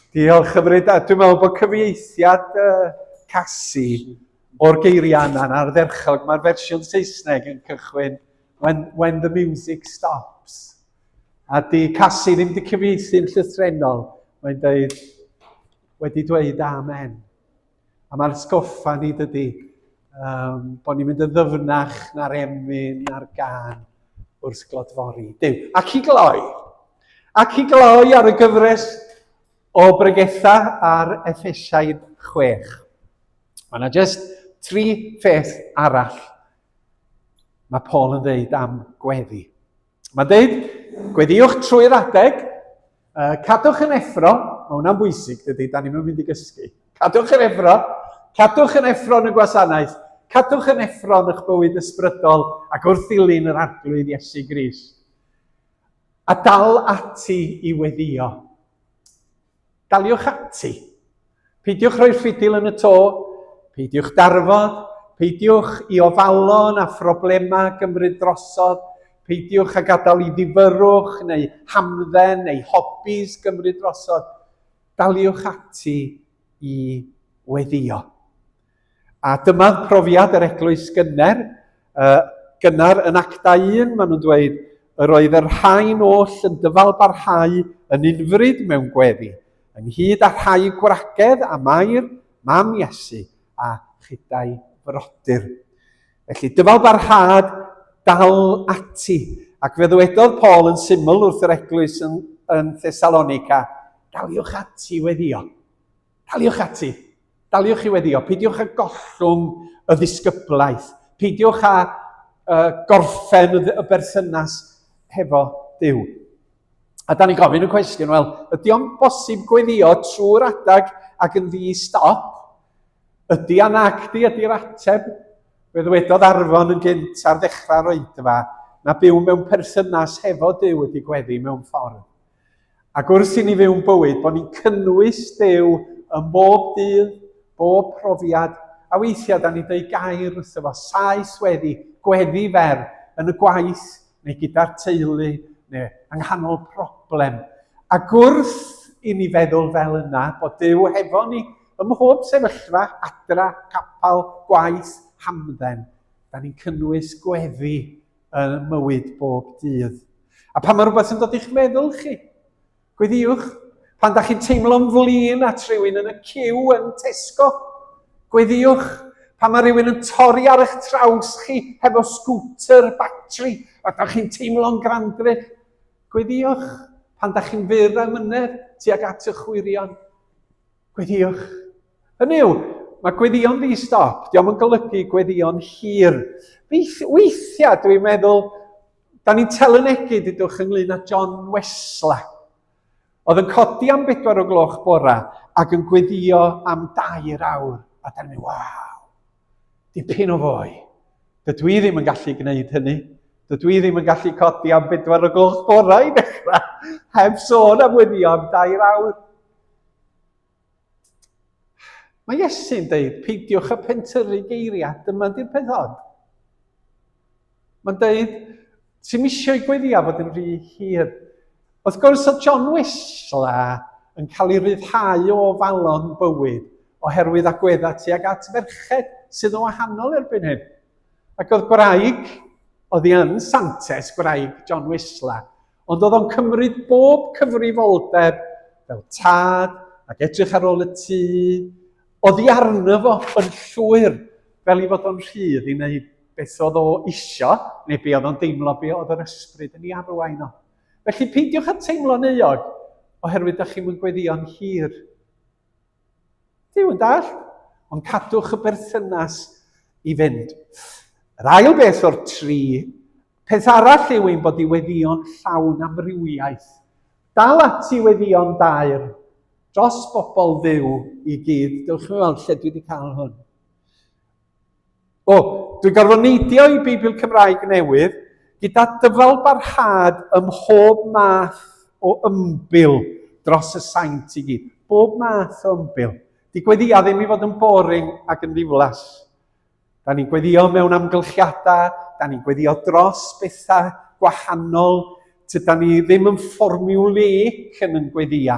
Diolch hyfryd. A dwi'n meddwl bod cyfieithiad uh, Casi o'r geiriau yna'n ardderchog. Mae'r fersiwn Saesneg yn cychwyn when, when the music stops. A di Casi ddim wedi cyfieithu'n llythrennol. Mae'n dweud, wedi dweud amen. A mae'r sgoffa ni, dydy, um, bod ni'n mynd yn ddyfnach na'r emyn na'r gan wrth glodfori. Duw. Ac i gloi, ac i gloi ar y gyfres o bregethau ar Effesiaid 6. Mae yna jyst tri pheth arall mae Paul yn dweud am gweddi. Mae'n dweud, gweddiwch trwy'r adeg, uh, cadwch yn effro, mae hwnna'n bwysig, dydy, da ni'n mynd i gysgu. Cadwch yn effro, cadwch yn effro yn y gwasanaeth, cadwch yn effro yn eich bywyd ysbrydol ac wrth ddilyn yr arglwydd Iesu Grist. A dal ati i weddio. Daliwch ati. Peidiwch rhoi'r ffidil yn y to, peidiwch darfod, peidiwch i ofalon a phroblemau gymryd drosodd, peidiwch a gadael i ddifyrrwch neu hamdden neu hobbies gymryd drosodd. Daliwch ati i weddio. A dyma profiad yr eglwys gynner, uh, gynnar yn Actau 1, maen nhw'n dweud, yr oedd y rhain oll yn dyfal barhau yn unfryd mewn gweddi, ynghyd â rhai gwragedd a Mair, mam Iesu, a chyda'i frodyr. Felly, dyfal barhad, dal ati. Ac fe ddywedodd Paul yn syml wrth yr eglwys yn, yn Thessalonica, daliwch ati weddio. Daliwch ati. Daliwch i weddio. Peidiwch â gollwng y ddisgyblaeth. Peidiwch â uh, gorffen y, y berthynas hefo Duw. A da ni'n gofyn y cwestiwn, wel, ydy o'n bosib gweddio trwy'r adag ac yn ddi-stop? Ydy a nac di ydy'r ateb? Fe ddwedodd Arfon yn gynt ar ddechrau'r oedfa na byw mewn perthynas hefo Duw ydy gweddi mewn ffordd. Ac wrth i ni fyw'n bywyd, bod ni'n cynnwys Duw ym mhob dydd, bob profiad, a weithiau da ni'n dweud gair wrtho fo, saes weddi, gweddi fer, yn y gwaith, neu gyda'r teulu, neu yng nghanol problem. Ac wrth i ni feddwl fel yna, bod Duw hefo ni ym mhob sefyllfa, adra, capel, gwaith, hamdden, da ni'n cynnwys gweddi yn mywyd bob dydd. A pan mae rhywbeth yn dod i'ch meddwl chi, gweddiwch. Pan da chi'n teimlo'n flin at rhywun yn y ciw yn Tesco, gweddiwch. Pan mae rhywun yn torri ar eich traws chi hefo scooter batri a da chi'n teimlo'n grandrych, gweddiwch. Pan da chi'n fyr amynedd tuag at y chwirion, Gweddïwch. Hynny yw, mae gweddïo'n ddi-stop, diolch yn golygu gweddïo'n hir. Weithiau, dwi'n meddwl, da ni'n telynegu, dydwch, ynglyn â John Wesley. Oedd yn codi am bedwar o gloch bora ac yn gweddio am dair awr. A da ni'n mynd, waw, dipyn o foi. Dydw i ddim yn gallu gwneud hynny. Dydw i ddim yn gallu codi am bedwar o gloch bora i ddechrau, heb sôn am weddio am dair awr. Mae Iesu'n deud, peidiwch â pentyrru geiriau, dyma di'r peth od. Mae'n deud, ti'n misio i gweddio fod yn rhy hir. Wrth gwrs, oedd John Wesley yn cael ei ryddhau o ofalon bywyd oherwydd agweddau tuag at ferched sydd yn wahanol erbyn hyn. Ac oedd gwraig, oedd hi yn santes, gwraig John Wesley, Ond oedd o'n cymryd bob cyfrifoldeb fel tad ac edrych ar ôl y tŷ. Oedd hi arno fo yn llwyr, fel i fod o'n rhydd i wneud beth oedd o isio, neu be oedd o'n deimlo be oedd yr ysbryd yn ei arwain o. Felly peidiwch â teimlo'n euog oherwydd da chi'm yn gweddïo'n hir. Duw yn dall, ond cadwch y berthynas i fynd. Yr ail beth o'r tri Peth arall yw ein bod i weddïo'n llawn amrywiaeth. Dal ati weddïo'n daer dros bobl Dduw i gyd. Dewch i mi weld lle dwi wedi cael hwn. O, dwi'n gorfod neidio i Beibl Cymraeg Newydd gyda dyfal barhad ym mhob math o ymbil dros y saint i gyd. Bob math o ymbil. Di gweddia ddim i fod yn boring ac yn ddiflas. Da ni'n gweddio mewn amgylchiadau, da ni'n gweddio dros bethau gwahanol, tyda ni ddim yn fformiwleic yn yn gweddia.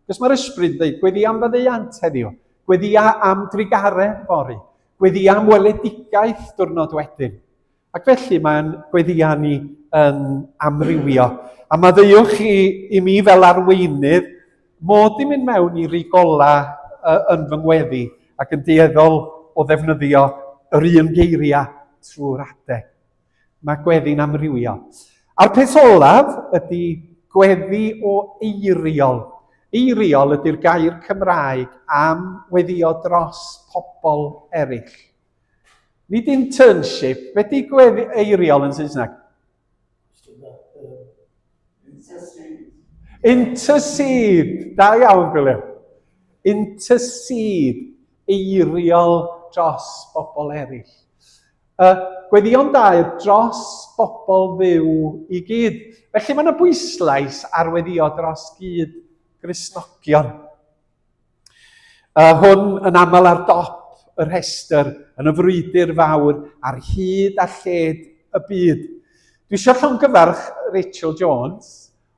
Cos mae'r ysbryd yn dweud, gweddia am faddeuant heddiw, gweddia am drugaredd fory, gweddia am weledigaeth diwrnod wedyn. Ac felly mae'n gweddia ni yn amrywio. A maddeuwch i, i mi fel arweinydd, mod i'n mynd mewn i rigola yn fy ngweddi ac yn dueddol o ddefnyddio yr un geiriau trwy'r adeg. Mae gweddi'n amrywio. A'r peth olaf ydy gweddi o eiriol. Eiriol ydy'r gair Cymraeg am weddio dros pobl eraill. Nid internship. Be di gweddi eiriol yn Saesneg? Intercede. Intercede. Da iawn, Gwilym. Intercede. Eiriol dros bobl eraill. Y gweddïon daer dros bobl Dduw i gyd. Felly mae yna bwyslais ar weddio dros gyd Gristnogion. Uh, hwn yn aml ar dop y rhestr yn y frwydr fawr ar hyd a lled y byd. Dwi eisiau llongyfarch Rachel Jones,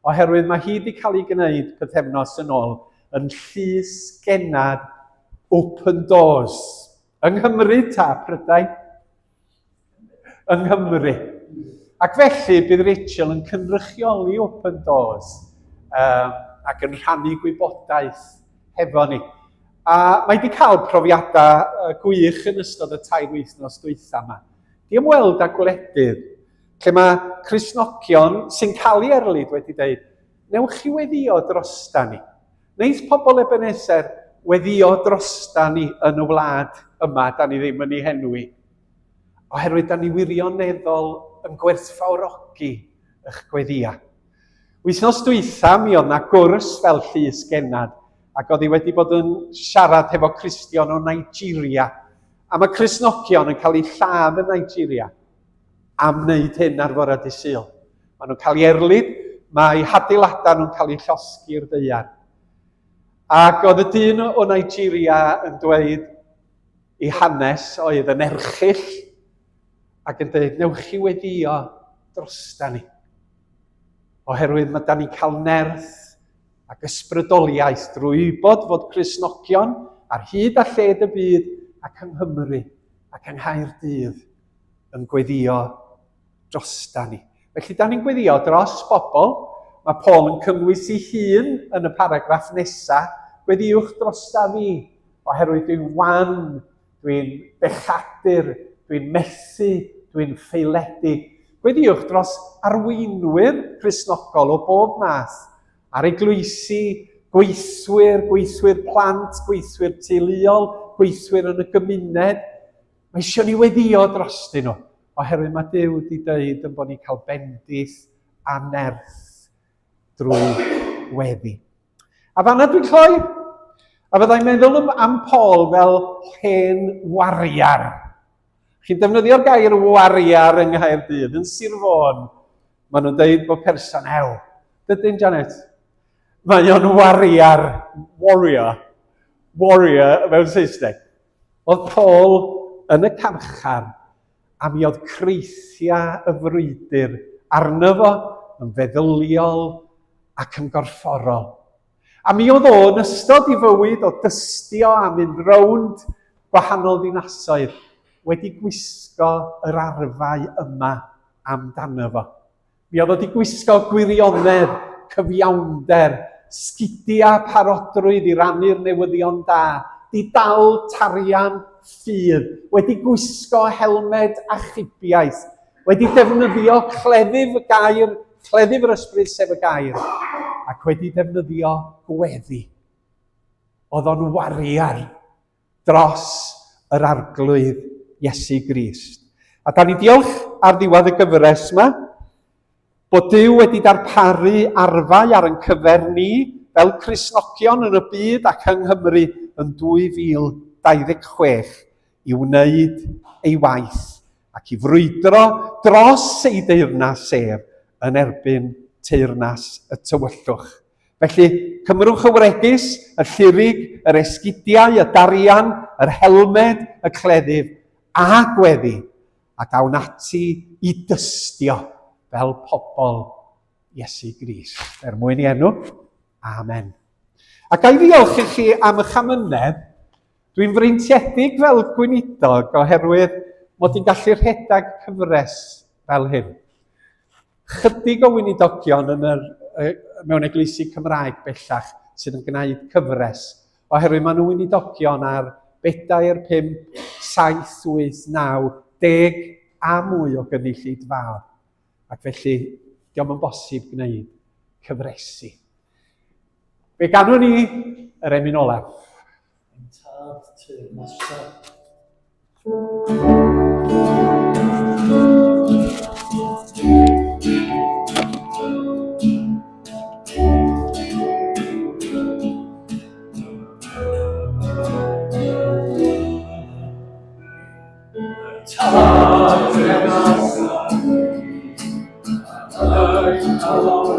oherwydd mae hi wedi cael ei gwneud pythefnos yn ôl yn llys genad Open Doors. Yng Nghymru ta, Prydain? Yng Nghymru. Ac felly bydd Rachel yn cynrychioli Open Doors um, ac yn rhannu gwybodaeth hefo ni. A mae wedi cael profiadau gwych yn ystod y tair wythnos dwytha yma. Di ymweld â gwledydd lle mae Cristnogion sy'n cael ei erlid wedi dweud, newch chi weddio drosta ni. Neith pobl Ebenezer weddio drosta ni yn y wlad yma, da ni ddim yn ei henwi. Oherwydd da ni wirioneddol yn gwerthfawrogi eich gweddia. Wythnos dwytha mi oedd na gwrs fel llys genad ac oedd hi wedi bod yn siarad hefo Cristion o Nigeria. A mae Cristnogion yn cael eu lladd yn Nigeria am wneud hyn ar fore dydd Sul. Maen nhw'n cael ei erlid, mae hadeiladau nhw'n cael eu llosgi i'r ddaear. Ac oedd y dyn o Nigeria yn dweud i hanes oedd yn erchyll ac yn dweud, newch chi weddio drosta ni. Oherwydd mae da ni'n cael nerth ac ysbrydoliaeth drwy wybod fod Cristnogion ar hyd a lled y byd ac yng Nghymru ac yng Nghaerdydd yn gweddio drosta ni. Felly, da ni'n gweddio dros bobl. Mae Paul yn cynnwys ei hun yn y paragraff nesaf. Gweddiwch drosta fi, oherwydd dwi'n wan, dwi'n bechadur, dwi'n methu, dwi'n ffaeledig. Gweddiwch dros arweinwyr Cristnogol o bob math, ar eglwysi, gweithwyr, gweithwyr plant, gweithwyr teuluol, gweithwyr yn y gymuned. Mae eisiau ni weddio drostyn nhw, oherwydd mae Duw wedi dweud yn bod ni'n cael bendith a nerth drwy weddi. A fanna dwi'n cloi. A fyddai'n meddwl am Paul fel hen wariar. Chi'n defnyddio'r gair wariar yng Nghaerdydd, yn Sir Fôn. Maen nhw'n dweud bod person, ew, dydyn Janet? Mae o'n wariar, warrior, warrior mewn Saesneg. Oedd Paul yn y carchar a mi oedd creithiau y frwydr arno fo yn feddyliol ac yn gorfforol. A mi oedd o yn ystod i fywyd o dystio a mynd rownd gwahanol ddinasoedd wedi gwisgo yr arfau yma amdano fo. Mi oedd o wedi gwisgo gwirionedd, cyfiawnder, sgidiau parodrwydd i rannu'r newyddion da, di dal tarian ffydd, wedi gwisgo helmed achubiaeth, wedi defnyddio cleddyf y gair, cleddyf yr ysbryd sef y gair, ac wedi defnyddio gweddi. Oedd o'n wariar dros yr Arglwydd Iesu Grist. A da ni diolch ar ddiwedd y gyfres yma. Bod Duw wedi darparu arfau ar ein cyfer ni fel Cristnogion yn y byd ac yng Nghymru yn 2026 i wneud ei waith ac i frwydro dros ei deyrnas sef yn erbyn teyrnas y tywyllwch. Felly, cymrwch y wregys, y llurig, yr esgidiau, y darian, yr helmed, y cleddyf, a gweddi, ac awn ati i dystio fel pobl Iesu Grist. Er mwyn i enw, amen. A ga i ddiolch i chi am eich amynedd. Dwi'n freintiedig fel gweinidog oherwydd mod i'n gallu rhedeg cyfres fel hyn. Chydig o weinidogion yn yr, mewn eglwysi Cymraeg bellach sydd yn gwneud cyfres, oherwydd maen nhw'n weinidogion ar bedair, pump, saith, wyth, naw, deg a mwy o gynulleidfaoedd. Ac felly, diolch yn bosib gwneud cyfresi. Fe ganwn ni yr emyn olaf. Ein tad teyrnasa. Tad teyrnasa. Ein calonau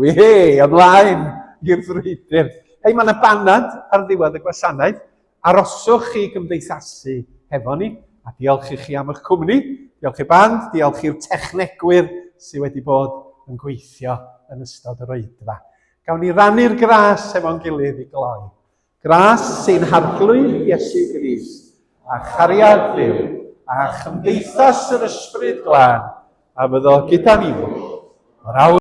Wee, ymlaen i'r frwydr. Hei, mae yna banad ar ddiwedd y gwasanaeth. Aroswch chi gymdeithasu hefo ni, a diolch i chi am eich cwmni. Diolch i'r band, diolch i'r technegwyr sydd wedi bod yn gweithio yn ystod yr oedfa. Gawn ni rannu'r gras hefo'n gilydd i gloi. Gras sy'n Harglwydd Iesu Grist, a chariad Dduw, a chymdeithas yr Ysbryd Glân, a fyddo gyda ni o'r awr.